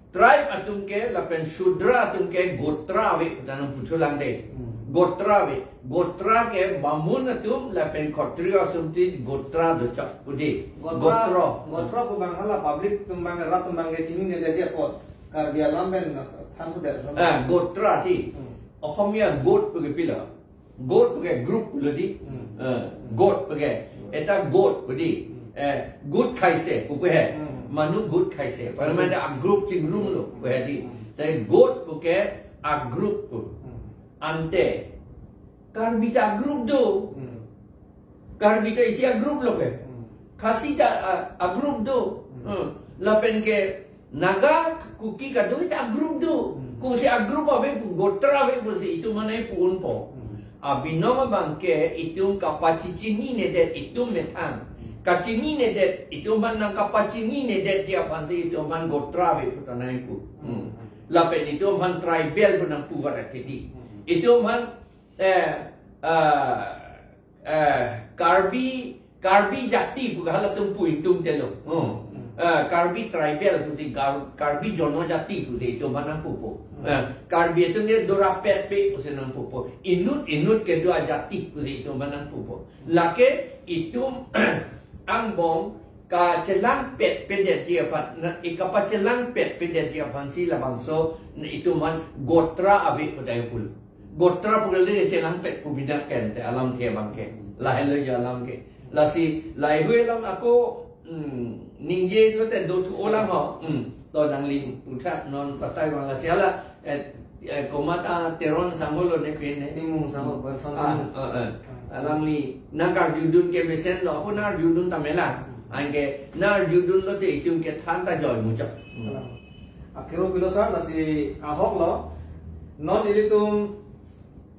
tribe atum ke, lapen Shudra atum ke, gotra ave pu ta nangputhulang dei. Hmm. Gotra ave. Gotra ke Bamun atum lapen Khattriya atum ti gotra dochok pu dei. Gotra, Gotro. Gotra pu abang hala public atum abang, rat atum abang ke chininedetji apot Karbi alam pen than thu der so. Ah, gotra ti. Hmm. Ohomia goat pu ke pilo. Goat pu ke group pulo dei. Hmm. Ah, goat pu ke. Eta goat pu dei. Hmm. Eh, goat khaise pu pu he. Hmm. Manu goat khaise. Pada mane a group chingrum lo pu he dei. Hmm. Te goat pu ke a group pu. Hmm. Ante Karbi ta group do. Hmm. Karbi ta isi a group lo ke. Hmm. Khasi ta a, a group do. Hmm. Hmm. Lapen ke Naga, Kuki kado ta a group do. Hmm. Kosi a group ave pu, gotra ave pusi itum aphan nangpu unpo. Hmm. Abinong abang ke itum kapachechininedet itum methang. Hmm. Kachininedet itum aphan nangkapachininedetji aphansi itum aphan gotra ave pu ta nangpu. Hmm. Hmm. Lapen itum aphan tribal pu nangpuver titi. Hmm. Itum aphan eh, ah, eh, Karbi, Karbi jati pu ke halatum pu ingtung telo. Hmm. Hmm. Eh, Karbi tribal pusi Kar-, Karbi jonojati pusi itum aphan nangpupo. Hmm. Eh, Karbi atum ke dorapet pe pusi nangpupo. Inut inut kedo ajati pusi itum aphan nangpupo. Lake itum angbong kachelangpetpedetji aphan, na, i kapachelangpetpedetji aphansi labangso, na, itum aphan gotra ave pu dei pulo. Gotra pu ke le chelangpet pu bida ken te alamthe abang ke. Lahelo ya alam ke. Lasi, lahelo alam ako, hmm, ningje lote do thu olang ho. Hmm. To nangli puthak non patai abang lasi hala, eh, eh, komat a Teron sangho lo ne pen ne. Timung sangho, Benson Ah, Timung. Ah, ah. Alangli nangkarjudun ke mesen lo, ako nangkarjudun ta mela. Anke nangkarjudun lote itum kethan ta joi muchot. Hmm. Akhiro pilo sir, lasi ahok lo. Non ilitum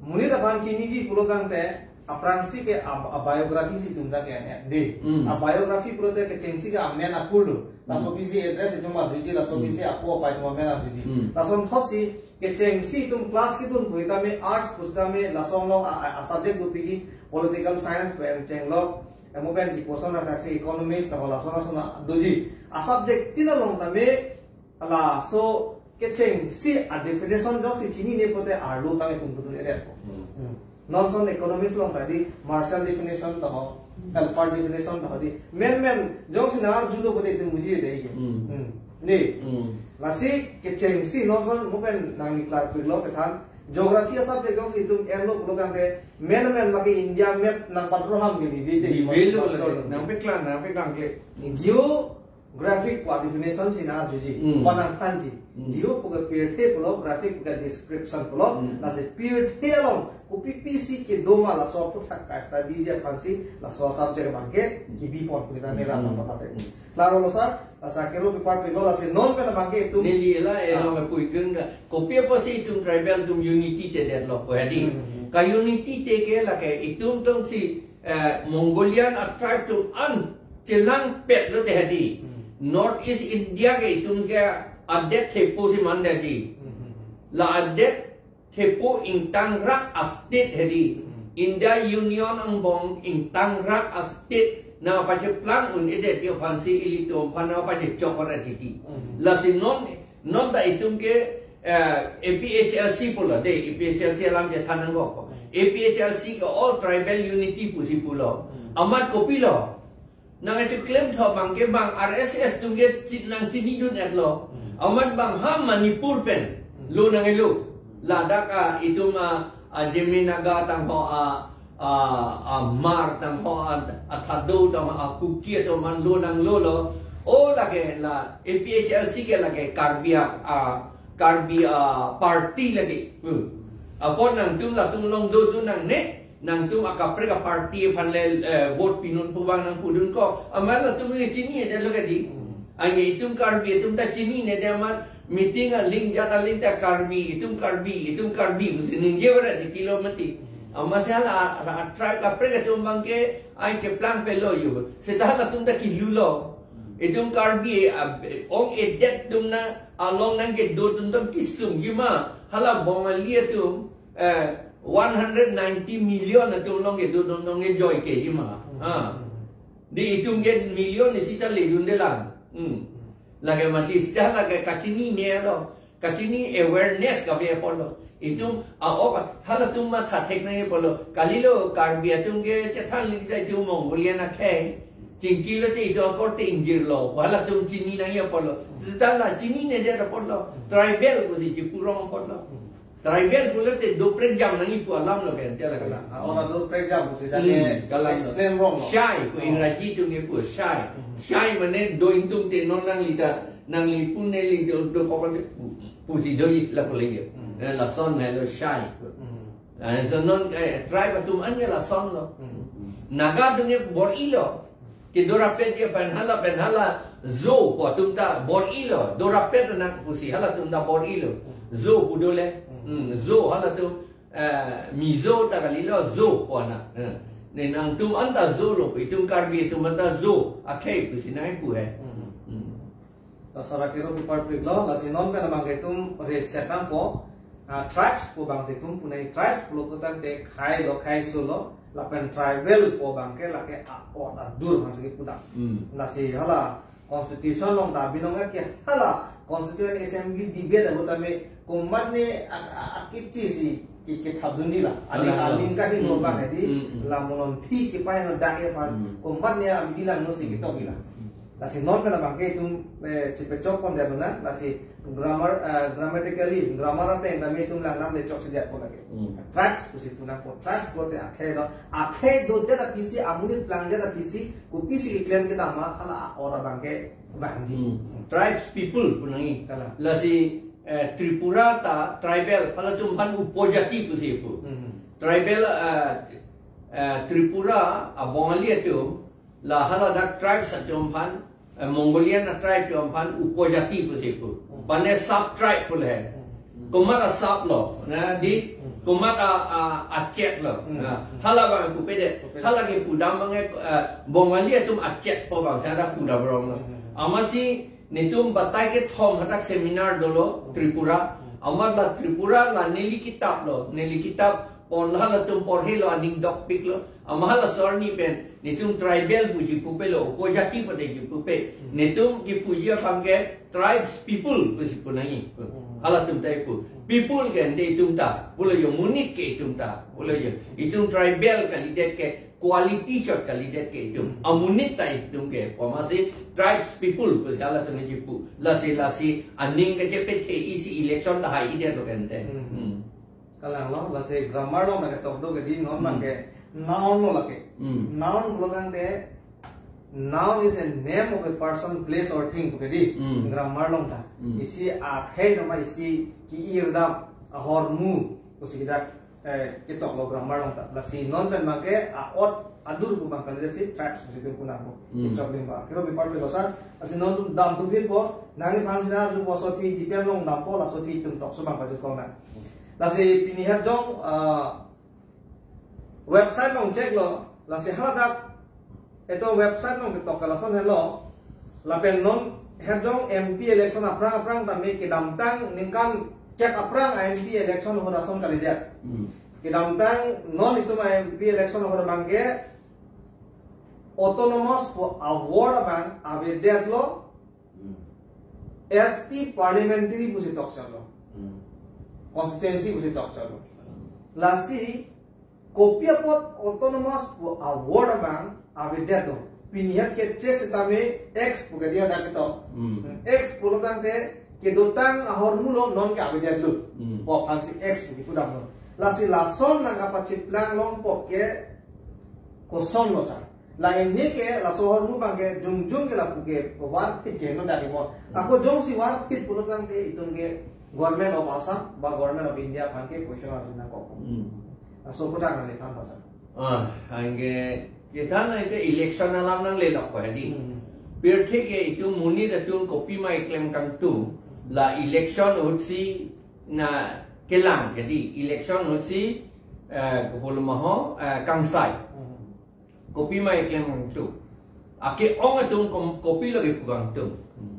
monit aphan chiniji pulo tangte, aphrangsi ke a, a biography si itum ta ke-en dei. Hmm. A biography pulote kechengsi ke amen akur lo. Laso Hmm. pisi address itum arjuji, laso Hmm. pisi apo apai atum amen arjuji. Hmm. Lason thotsi kechengsi itum class kedun pu tame arts pusitame lason along a, a, a subject dopik ke political science pen chenglok, emo pen kiposon athaksi economics ta lason lason doji. A subject tin along tame laso kechengsi a definition joksi chinine pote arlo tang itum kedun edet ko. Hmm. Hmm. Non son economics along ta dei Marshall definition ta ho, Alford definition ta ho dei. Men men joksi nang arjulo pote itum buji dei ke. Hmm. Hmm. Dei. Hmm. Lasi kechengsi non son mo pen nangli klarpiklo kethan geography a subject joksi itum enlo pulo tangte men men maki India map nangpatro ham ke dei dei. Dei, dei, dei, nangpeklang, nangpeklang kle. Geo Graphic pu definition si nangjuji. Hmm. Pu nangthanji. Hmm. Geo pu ke pirthe pulo, graphic pu ke description pulo. Hmm. Lasi pirthe along kopi pisi kedo ma laso aphuthak ka-study ji aphansi laso subject abangke Hmm. kebi pon pu nang nera Hmm. nang patate. Hmm. Klaro lo sir, lasi akero pi part pi lo, lasi non pen abangke itum Neli ela, ela Ah. me puidun ka. Kopi apotsi itum tribal atum unity te detlo pu hedi. Hmm. Ka-unity te ke lake itum tongsi, eh, Mongolian a-tribe atum an chelangpet lote hedi. Hmm. North East India ke itum ke adet thepo si mandetji. Hmm. La adet thepo ingtangrak a-state hedi. Hmm. India Union angbong ingtangrak a-state nangpacheplang un-edetji aphansi ilitum aphan nangpachechok ra titi. Hmm. Lasi non, non ta itum ke, eh, A P H L C pulo de, A P H L C alam chethan nangkok. Hmm. A P H L C ke All Tribal Unity pusi pulo. Hmm. Amat kopilo? Nangkacheklemthu abangke bang R S S atum ke chi-, nangchinidun-etlo. Hmm. Amat bang ha Manipur pen Hmm. lo nangkelo. Ladak a itum a, a Zeme Naga tangho a, a, a Hmar tangho a, a Thadou tangho a Kuki atum an lo nanglolo. O lake la A P H L C ke lake Karbi a, a Karbi a party lake. Hmm. Apot nangtum latum along dodun nangne, nangtum akaprek a-party aphan le, eh, vote pinun pu bang nangpudun ko. Amat latum le chinine detlo kedi. Hmm. Anke itum Karbi atum ta chinine det amat meeting a link jat a link ta Karbi, itum Karbi, itum Karbi pusi ningje ora di kilo mati. Hmm. Amatsi hala, hala tribe kaprek atum abangke ai cheplang pelo yo. Seta latum ta kilulo. Hmm. Itum Karbi, a, ong-edet atum na along nangkedo atum ta kesungji ma. Hala Bongali atum, eh, one hundred ninety million atum along kedo atum along ke joy keji ma. Hmm. Ha. Di itum ke million isi ta ledunde lang. Hmm. Lake mati seta lake kachinine lo. Kachini awareness kave apotlo. Itum a-ok halatum matha thek nangji apotlo. Kalilo Karbi atum ke chethan lingsa itum Mongolian akhei. Chingki lote itum akorte ingjirlo. Halatum chini nangji apotlo. Seta la chinine det apotlo. Tribal pusi chipurong apotlo. Tribal pulote doprekjam nangji pu alam lo kan, tela kalang. Ah, ora doprekjam pusi Hmm, jane kalang. Explain wrong lo. Shai, pu Oh. Ingraji atum ke pu shai. Hmm. Shai mane do ingtungte non nangli ta, nangli pune ling do, do kokon te pu, pusi do i la pule ye. Hmm. Eh, lason helo shai. Hmm. Eh, so non, eh, tribe atum an ke lason lo. Hmm. Naga atum ke bor-ilo. Kedo rapet ke pen hala, pen hala Zo pu atum ta bor-ilo, do rapet nang pusi halatum ta bor-ilo. Zo pu dole. Hmm, Zo halatum, eh, Mizo ta kalilo Zo pu anak. Eh, ne nangtum anta Zo lo, itum Karbi atum anta Zo akhei pusi nangpu he. Hmm. Hmm. Ta sara kiro pu part piklo, lasi non pen abangke itum reset nangpo, ah, tribes pu abangsi itum pu nangji, tribes pulo putangte khei lo, khei solo, lapen tribal pu abangke lake a-ot adur abangsi kipu dam. Hmm. Lasi hala constitution along ta binong ke hala constituent assembly debate alo tame komatne a, a, a, kichi si ki, kithapdun di la. Aning, Alang, alang. Aning kahingno Hmm, abang hmm. Hedi, Hmm, hmm. La molon phi kepahingno dak aphan, Hmm. Komatne abidi langno si ketok di la. Hmm. Lasi non pen abangke itum, eh, chipechok pon det nang, lasi grammar, eh, grammatically, grammar ateng tame itum lang nang le chok si det pon lake. Hmm. Tribes pusi pu nangpo, tribes pulote akhei lo, akhei dodet apisi, amonit plangdet apisi, kopisi keklem kedam ma, hala a-ot abangke vangji. Hmm. Tribes people pu nangji. Kalang. Lasi, eh, Tripura ta tribal, halatum aphan upojati pusi pu. Hmm. Tribal, eh, eh, Tripura, a Bongali atum, la hala dak tribes atum aphan, eh, Mongolian a-tribe atum aphan upojati pusi pu. Hmm. Mane sub-tribe pu le. Hmm. Komat a-sub lo, na di, Hmm. Komat a, a, a-chet lo. Hmm. Na, Hmm. Hala abang pupe det, Pupe. Hala kipu dam abang, eh, Bongali atum a-chet pu abangsi hala pudam rong lo. Hmm. Amatsi netum batai kethom hadak seminar dolo, Hmm. Tripura. Hmm. Amat la Tripura la neli kitap lo, neli kitap pon halatum porhelo aning dokpiklo. Amat hala sorni pen, netum tribal pusi pupelo, upojati pu te ji pupe. Hmm. Netum kipuji abangke tribes people pusi pu nangji. Hmm. Halatum ta ipu. People ke ante itum ta, pulo yo monit ke itum ta, pulo yo. Itum tribal kalidet ke, quality chot kalidet ke itum. Hmm. Amonit ta itum ke, pu amatsi tribes people pusi halatum ji pu. Lasi, lasi, aning kachepethe isi election ta hai-idet lo kan te. Hmm. Hmm. Kalang lo, lasi grammar along nangketok do ke di non Hmm. Abangke noun lo lake. Hmm. Noun pulo tangte noun is a name of a person, place or thing pu ke di. Hmm. Grammar along ta. Hmm. Isi akhei nama isi ki-irdap ahormu pusi kita, eh, ketok lo grammar along ta. Lasi non pen abang ke a'ot adur pu abang kalidet si tribes pusi itu punang pu. Hmm. Ichok lim ba. Kiro bipar pe lo sa. Lasi non atum damthu phit po. Nangli aphan si na arju po laso aphi dipen along dampo laso aphi itum tokso abang pajut kong na. Lasi pini Herjong, ah, website along check lo, lasi haladak eto website along ketok ke lason helo, lapen non Herjong M P election aphrang aphrang tame kedamtang ningkan kep aphrang a M P election ahut ason kalidet. Hmm. Kedamtang non itum a M P election ahut abang ke autonomous pu award abang avedet lo, Hmm. S T parliamentary pusi tokchot lo. Hmm. Constituency pusi tokchot lo. Hmm. Lasi kopi apot autonomous pu award abang avedet lo. Pini het ke check sitame X pu ke dia dak to. Hmm. X pulo tangte kedotang ahormu lo non ke avedet lo. Hmm. Pu aphan si X pu kipu dam lo. Lasi lason nangkapachiplang longpo ke koson lo sa. La ini ke laso ahormu abang ke jongjong ke lapu ke warpit ke no dari mo. Ako jongsi warpit pulo tangte itum ke Government of Assam ba Government of India aphan ke question arju nangkok. Hmm. Laso putang nangle than pasang. Ah, anke chethan na ke election alam nangle lok pa di. Hmm. Pirthe ke itum monit atum kopima keklem kangtung, la election ahut si na kelang ke di, election ahut si, eh, kopilo ma ho, eh, kangsai. Hmm. Kopima keklem kangtung. Ake-ong atum kom-, kopi lagi pu kangtung. Hmm.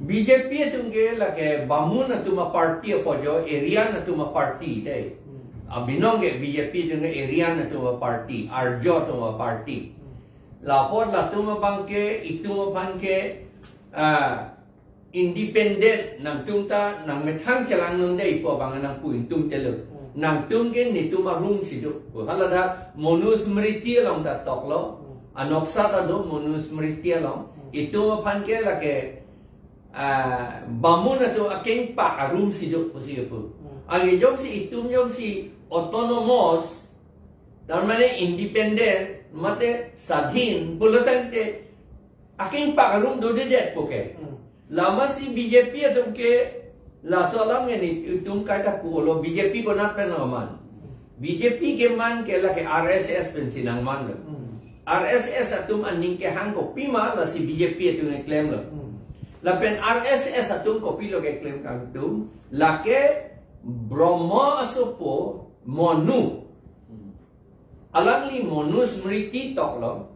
B J P atum ke lake Bamun atum a-party apo jo, Aryan atum a-party dei. Hmm. Abinong ke B J P atum ke Aryan atum a-party, Arjo atum a-party. Hmm. Lapot latum abang ke, itum aphan ke, ah, independent, nangtum ta nangmethang chelang non dei pu abang nangpu itum telo. Hmm. Nangtum ke netum arum si do. Haladak Manusmriti along ta toklo. Hmm. Anoksa ta do Manusmriti along. Hmm. Itum aphan ke lake, ah, Bamun atum akengpak arum si do pusi pu. Hmm. Anke jongsi itum jongsi autonomous, tar mane independent, mate sadhin, pulo tangte akengpak arum dodedet pu ke. Hmm. Lama si B J P atum ke laso alam nge netum kaita pulo, B J P konat pen aman. B J P keman ke lake R S S pensi nangman lo. Hmm. R S S atum aning kehang kopima lasi B J P atum keklem lo. Hmm. Lapen R S S atum kopilo keklem kangtung, lake Brahma asopo Manu. Hmm. Alangli Manusmriti toklo.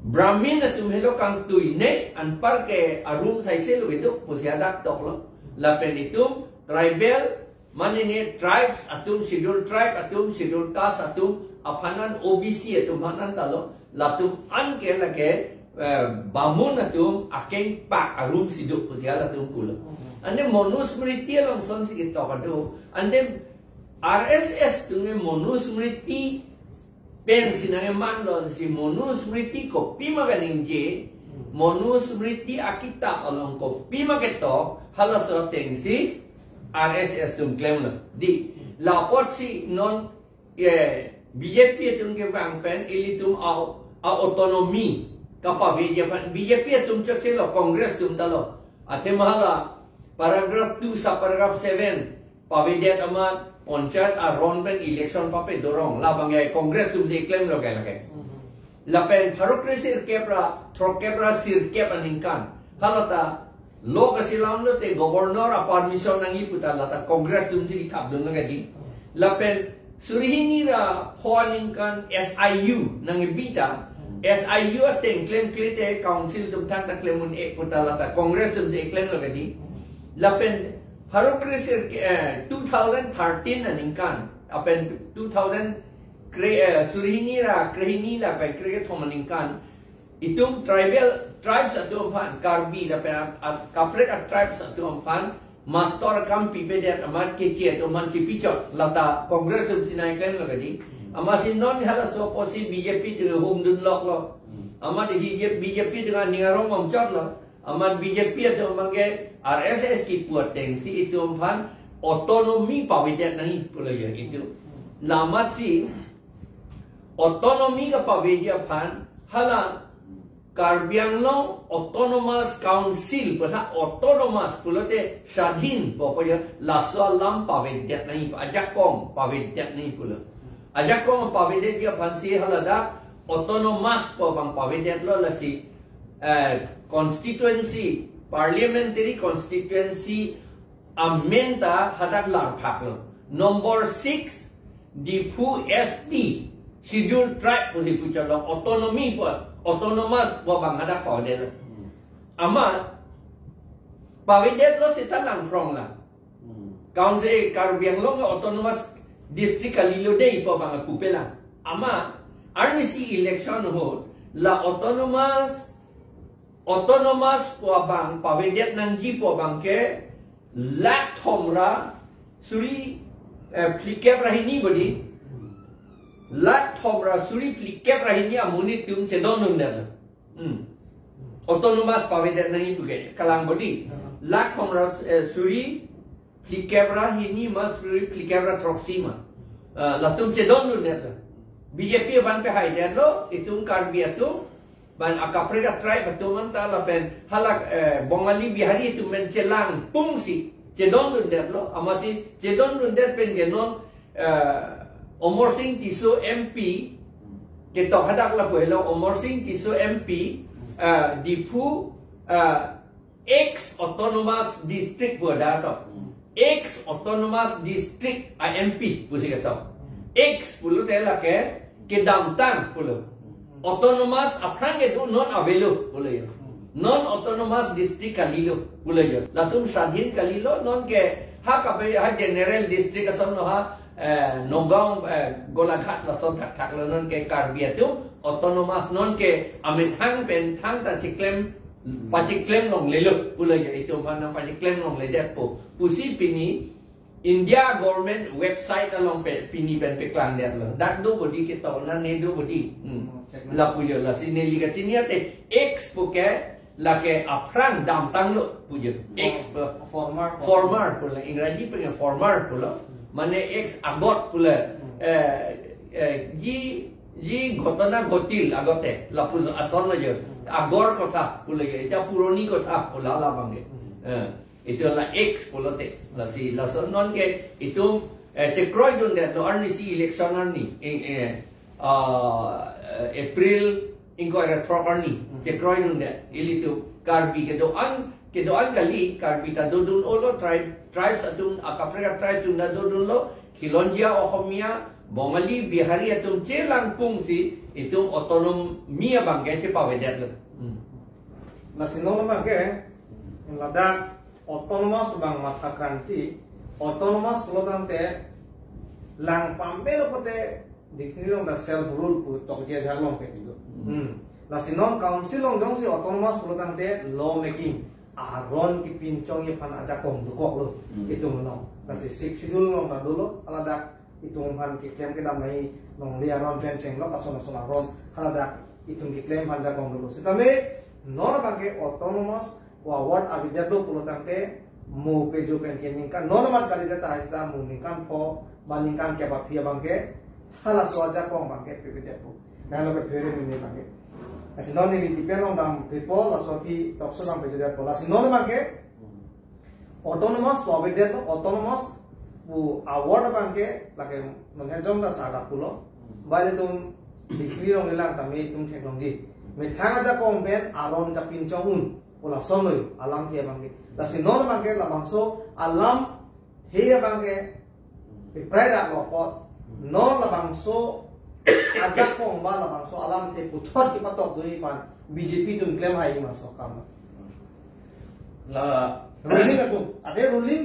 Brahmin atum helo kangtui ne, anpar ke arum saise lo kedo pusi hadak toklo. Lapen itum tribal, mane ne tribes atum, schedule tribe atum, schedule caste atum, aphan an O B C atum aphan an talo, latum an ke lake, eh, Bamun atum akengpak arum si do pusi latum pulo. Ante Manusmriti along son si ketok ado, ante R S S atum ke Manusmriti pensi nangkeman lo, si Manusmriti kopima kaningje, Manusmriti akitap along kopima ketok, halaso ateng si R S S atum klem lo. Di, lapot si non, eh, B J P atum kevang pen ilitum a, a-autonomy kapaveji aphan, B J P atum chot si lo, Congress atum ta lo. Athema hala paragraph two, sub paragraph seven, pavedet amat panchayat aron pen election pape dorong. Labang ya Congress atum si klemlo ke lake. Mhm. Lapen pharo kre sirkep ra, throkkep ra sirkep aningkan, halata law kasilam lote governor a-permission nangji puta lata Congress atum si thapdun lo ke di. Lapen suri hini ra pho aningkan S I U nangkebi ta, S I U ateng klemkle te council atum thangta klem un-e puta lata Congress atum si klemlo ke di. Lapen pharo kre sir, eh, two thousand thirteen aningkan, lapen two thousand kre, eh, suri hini ra krehini lapen krekethom aningkan, itum tribal tribes atum aphan, Karbi lapen a, a, kaprek a-tribes atum aphan master akam pipedet amat keche atum aphan chipichot, lata Congress atum si nangklemlo ke di. Amatsi non halaso apotsi B J P atum humdun loklo. Amat hi je B J P atum aning arong bom chotlo. Amat B J P atum abang ke R S S kipu ateng si itum aphan autonomy pavedet nangji pulo ya itum. Lamatsi autonomy kapaveji aphan hala Karbi Anglong Autonomous Council pu tha, autonomous pulote swadhin pu apoya, laso alam pavedet nangji, ajakong pavedet nangji pulo. Ajakong pavedetji aphansi haladak autonomous pu abang pavedetlo, lasi eh, constituency, parliamentary constituency amen ta hadak larphaklo. Number six, Diphu S T, Scheduled Tribe pu Diphu chalo, autonomy pu, autonomous pu abang hadak pavedetlo. Amat pavedetlo seta langphrong lang. Council, Karbi Anglong ke autonomous district kalilo dei pu abang pupe lang. Amat arnisi election ahut la autonomous, autonomous pu abang pavedet nangji pu abang ke lakh thom ra suri, eh, phlikep ra hini bodi. Lakh thom ra suri phlikep ra hini amonit atum chedondundetlo. Hmm. Autonomous pavedet nangji puke kalang bodi. Hmm. Lakh thom ra, eh, suri phlikep ra hini ma suri phlikep ra throksi ma. Eh, latum chedondundetlo. B J P abang pahaidetlo, itum Karbi atum, bang akaprek atribe atum anta lapen halak, eh, Bongali Bihari atum pen chelangpungsi chedondundetlo, amatsi chedondundet pen ke non eh, Amarsing Tisso M P, ketok hadak lapu helo, Amarsing Tisso M P, eh, Diphu, eh, ex autonomous district pu hadak to. Ex autonomous district a M P pusi ketok. Ex pulote lake kedamtang pulo. Autonomous aphrang kedo, non avelo pulo yo. Non autonomous district kalilo pulo yo. Latum swadhin kalilo, non ke ha kape ha general district ason lo ha, eh, Nagaon, eh, Golaghat lason thakthak lo, non ke Karbi atum autonomous, non ke amethang pen thangta chiklem, pachiklem longlelo pulo yo. Itum aphan nangpachiklem longledetpo pusi pini India government website along pen pini pen paklangdetlo. Dak do bodi ketok, nane do bodi. Hmm. Oh, check na. Lapu yo, lasi neli kachini ate X puke lake aphrang damtanglo pu yo. X pu. Former. Former pulo, Ingraji pen former pulo. Hmm. Mane X agot pulo. Hmm. Eh, eh, ji, ji ghotona ghotil agote. Lapu ason lo yo. Hmm. Agor kotha pulo yo. Ita puroni kotha pulo labang ke. Hmm. Eh. Itum la X pulote. Lasi lason non ke itum, eh, chekroidundetlo arnisi election arni. Eh, eh, ah, eh, April ingkoi ra throk arni. Hmm. Chekroidundet. Ilitum Karbi kedo-an, kedo-an kali, Karbi ta dodun-olo, tribe, tribes atum, akaprek atribe atum ta dodunlo, Khilonjia Ohomia, Bongali, Bihari atum chelangpungsi itum autonomy abang ke chepavedetlo. Hmm. Lasi non abang ke, ladak autonomous abang matha kranti, autonomous pulo tangte lang pamelo pote dictionary along ta self rule pu tokji ajak along ke itu. Hmm. Hmm. Lasi non council along jongsi autonomous pulo tangte law making, aron kepinchongji aphan ajakong dokoklo. Hmm. Itum along. Lasi Sixth Schedule along ta dolo, haladak itum aphan keklem kedam nangji longle aron pen chenglok ason ason aron haladak itum keklem aphan jakong dolo. Sitame non abang ke autonomous pu award avedetlo pulo tangte mo pejo pen ke ningkan non amat kalidet ta sita mo ningkan pho ba ningkan kep aphi abang ke halaso ajakong abang ke pavedetpo. Nanglo ke phere mimi abang ke. Lasi non neli tipen along dam pepo, laso aphi tokso dam pejo detpo. Lasi non abang ke autonomous pu avedetlo, autonomous pu award abang ke lake non hejong ta sarda pulo. Ba ilitum dictionary along lelang tame itum theklongji. Methang ajakong pen aron kapinchong un pu lason lo yo alamthe abang ke. Lasi non abang ke labangso alamthe abang ke iprai daklo apot. Non labangso ajakong ba labangso alamthe puthot kepatokdunji aphan B J P atum klem haiji ma sorkar ma? La ruling atum, ade ruling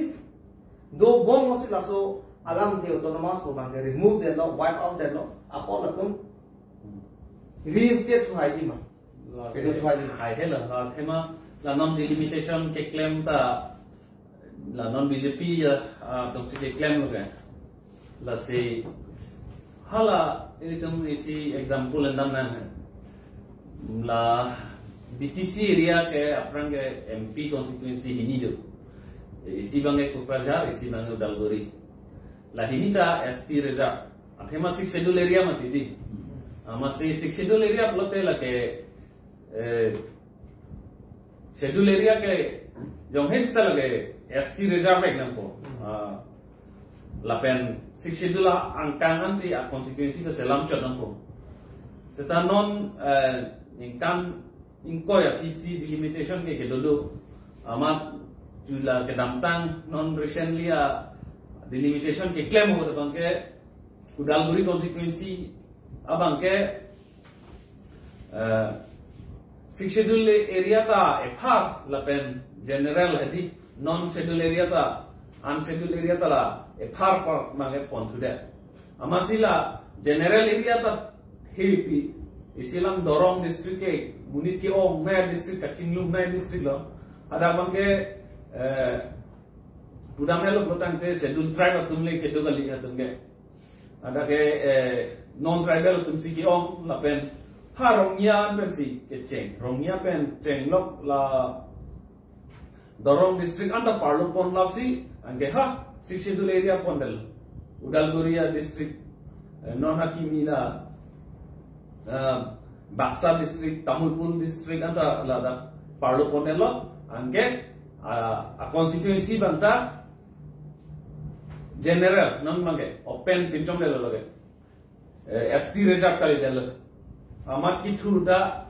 dobom mosi laso alamthe autonomous pu abang ke remove detlo, wipe out detlo, apot latum reinstate thu haiji ma? La kedo thu haiji ma? Hai helo, la athema la non delimitation keklem ta la non B J P ya, ah, tongsi keklemlo ke. Lasi hala ilitum isi example endam nang hai. La B T C area ke aphrang ke M P constituency hini do. Isi abang ke Kokrajhar, isi abang ke Udalguri. La hini ta S T reserve. Athema Sixth Schedule area mati di. Amatsi Sixth Schedule area pulote lake Eh, schedule area ke jong he sita lake S T reserve ek nangpo. Ah, lapen Sixth Schedule angkang ansi a constituency ta selam chot nangpo. Seta non, eh, ningkan ingkoi aphi si delimitation ke kedo do. Amat jula kedamtang non recently a delimitation keklem ahut abangke Udalguri constituency abangke, eh, Sixth Schedule area ta ephar lapen general hadi non schedule area ta, unschedule area ta la ephar par mangke ponthudet. Amatsi la general area ta hepi, isi alam Dorong district ke monit ke-ongnei district, kachinglungnei district lo. Hadak abangke, eh, pudamnelo pulotangte schedule tribe atum le kedo kali atum ke. Hadak ke, eh, non tribal atum si ke-ong lapen ha Rongya pensi kecheng. Rongya pen chenglok la Dorong district anta parlo pon lapsi anke ha Sixth Schedule area pondetlo. Udalguri a district, eh, non hakimi la, eh, Baksa district, Tamulpur district anta ladak parlo pondetlo. Anke, ah, a constituency abangta general non mangke open pinchongdetlo lake. Eh, S T reserve kalidetlo. Amat kethur ta,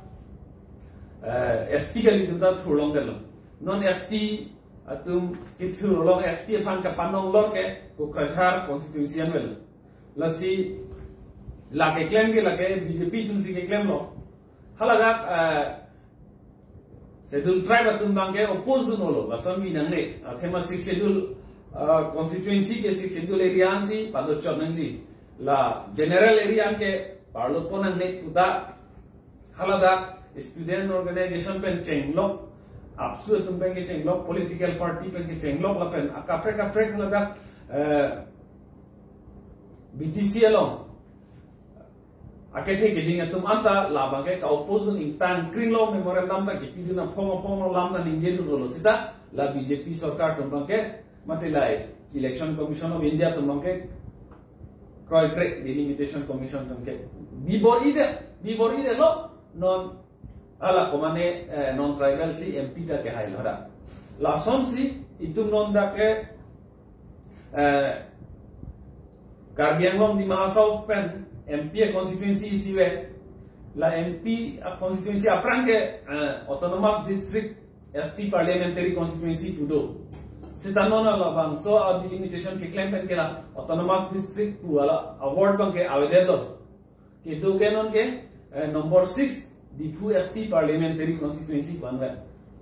eh, S T kali atum ta thurlongdetlo. Non S T atum kethur along S T aphan kapanong lor ke Kokrajhar constituency anvelo. Lasi lake klem ke lake B J P atum si keklemlo. Haladak, eh, schedule tribe atum abangke oppose dun olo, lason mi nangne. Athema Sixth Schedule, ah, constituency ke Sixth Schedule area ansi pado chot nangji. La general area anke parlo pon nangne puta haladak student organization pen chenglok, ABSU atum pen kechenglok, political party pen kechenglok lapen akaprek kaprek haladak, eh, B T C along akethe keding atum anta labangke ka-oppose dun ingtang kringlo, memorandum ta kepidun aphong aphong lo, lam ta ningjedun olo sita la B J P sorkar atum abangke mate la Election Commission of India atum abangke kroikre, Delimitation Commission atum ke bibor-idet, bibor-idetlo. Non ala komane, eh, non tribal si M P ta kehailo hadak. Lasonsi itum non dak ke, eh, Karbi Anglong Dima Hasao pen M P a constituency isivet, la M P a constituency aphrang ke, eh, autonomous district, S T parliamentary constituency pu do. Seta non labangso a delimitation keklem pen ke la autonomous district pu ala award abangke avedetlo. Kedo ke non ke, eh, number six Diphu S T parliamentary constituency pu anvet.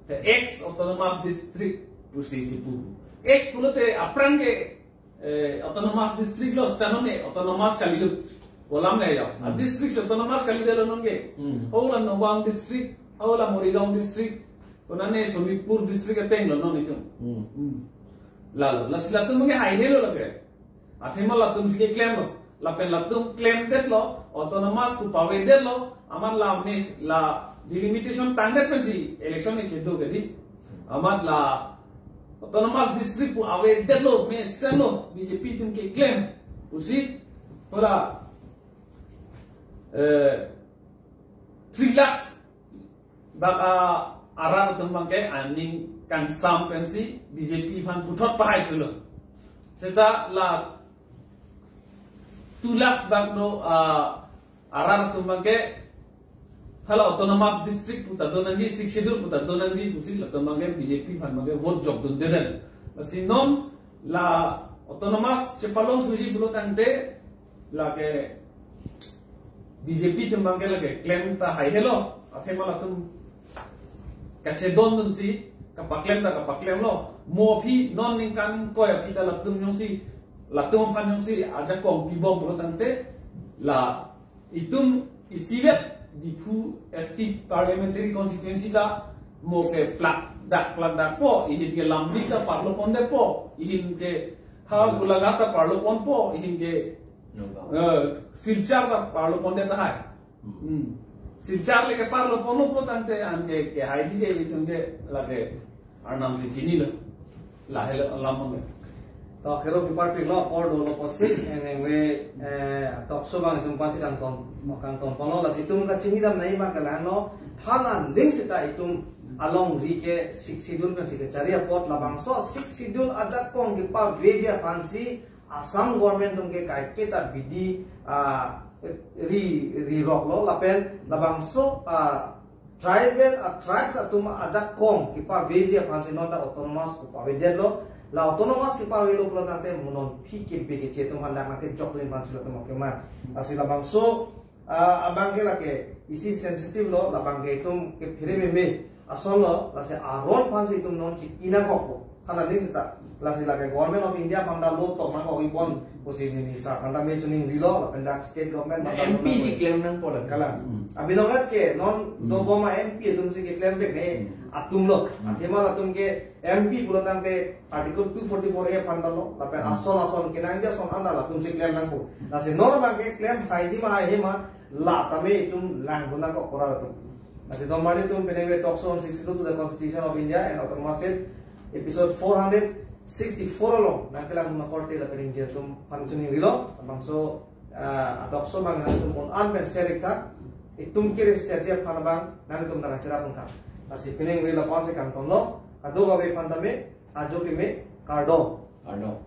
Te ex autonomous district pusi kipu. Ex pulote aphrang ke, eh, autonomous district lo, seta non ke autonomous kalilo. Kolam le yo. A Hmm. district autonomous kalidetlo non ke. Hmm. Ho la Nagaon district, ho la Morigaon district, konane Sonitpur district ateng lo non itum. Hmm. Hmm. Lalo, lasi latum ke haihelo lake. Athema latum si keklemlo. Lapen latum klemdetlo, autonomous pu pavedetlo, amat la mes la delimitation tangdet pensi election ke kedo ke di. Amat la autonomous district pu avedetlo, mesenlo, B J P atum keklem pusi, hala, eh, three lakhs bak a arat atum abangke aning kangsam pensi B J P aphan puthot pahai thulo. Seta la two lakhs bak do, ah, arat atum abangke hala autonomous district pu ta do nangji, Sixth Schedule pu ta do nangji pusi latum abangke B J P aphan abangke vote jokdundedet. Lasi non la autonomous chepalongthuji pulotangte lake B J P atum abangke lake klem ta haihelo, athema latum kachedondunsi kapaklem ta kapaklemlo. Mo aphi non ningkan ingkoi aphi ta latum jongsi, latum aphan jongsi ajakong pibom pulotangte la itum isivet Diphu S T parliamentary constituency ta mo ke plakdak plakdakpo, ihin ke Lumding ta parlo pondetpo, ihin ke ha Golaghat ta parlo ponpo, ihin ke, Nagaon. Eh, Silchar ta parlo pondet tahai. Hmm. Hmm. Silchar le keparlo ponlo pulotangte anke kehaiji ke itum ke lake arnam si chinilo. Lahelo alam abang. To kero pipar pilo apor dolo pusi, anyway, eh, talk show abang itum aphansi kangton, kangton ponlo, lasi itum kachini dam nai abang ke lahenlo, Aphan aling seta itum alongri ke Sixth Schedule pensi kechari apot labangso Sixth Schedule ajakong kepaveji aphansi Assam government atum ke kaiketa bidi, ah, ri riroklo lapen labangso, ah, tribal, ah, tribes atum ajakong kepaveji aphansi non ta autonomous kepavedetlo. La autonomous kepavelo pulo tangte mo non aphi kebi keche atum aphan dak nangkejok dun aphansi latum oke ma. Lasi labangso, ah, abang ke lake isi sensitive lo, labang ke itum ke phere meme asonlo, lasi aron aphansi itum non chiki nangkokpo. Aphan aling seta, lasi lake Government of India aphan ta lo tok nangkok ipon pusi neli sir aphan ta me chuning rilo, lapen dak state government aphan ta lo M P si nangkok. Klem nangpo la. Kalang. Hmm. Abinong ke non Hmm. dobom a-M P atumsi keklem vek ne Hmm. atumlo. Hmm. Athema latum ke M P pulo tangte Article two forty-four A aphan ta lo, lapen Hmm. ason ason kenangji ason anta latumsi klem nangpo. Lasi non abang ke klem haiji ma haihe ma, la tame itum langdun nangkok pura latum. Lasi Don Marli atum penang ave Talks on Sixth Schedule to the Constitution of India and Autonomous State, episode four hundred sixty-four along nangkelangdun akorte lapen ingjir atum aphan chuning rilo, labangso, ah, a-talk show abang nangtum un-an pen share ik tha, itum kiri share ji aphan abang nangtum ta nangcherap un tha. Lasi penang ave lapu-ansi kangtonlo, kadokave aphan tame ajo keme, kardom. Kardom.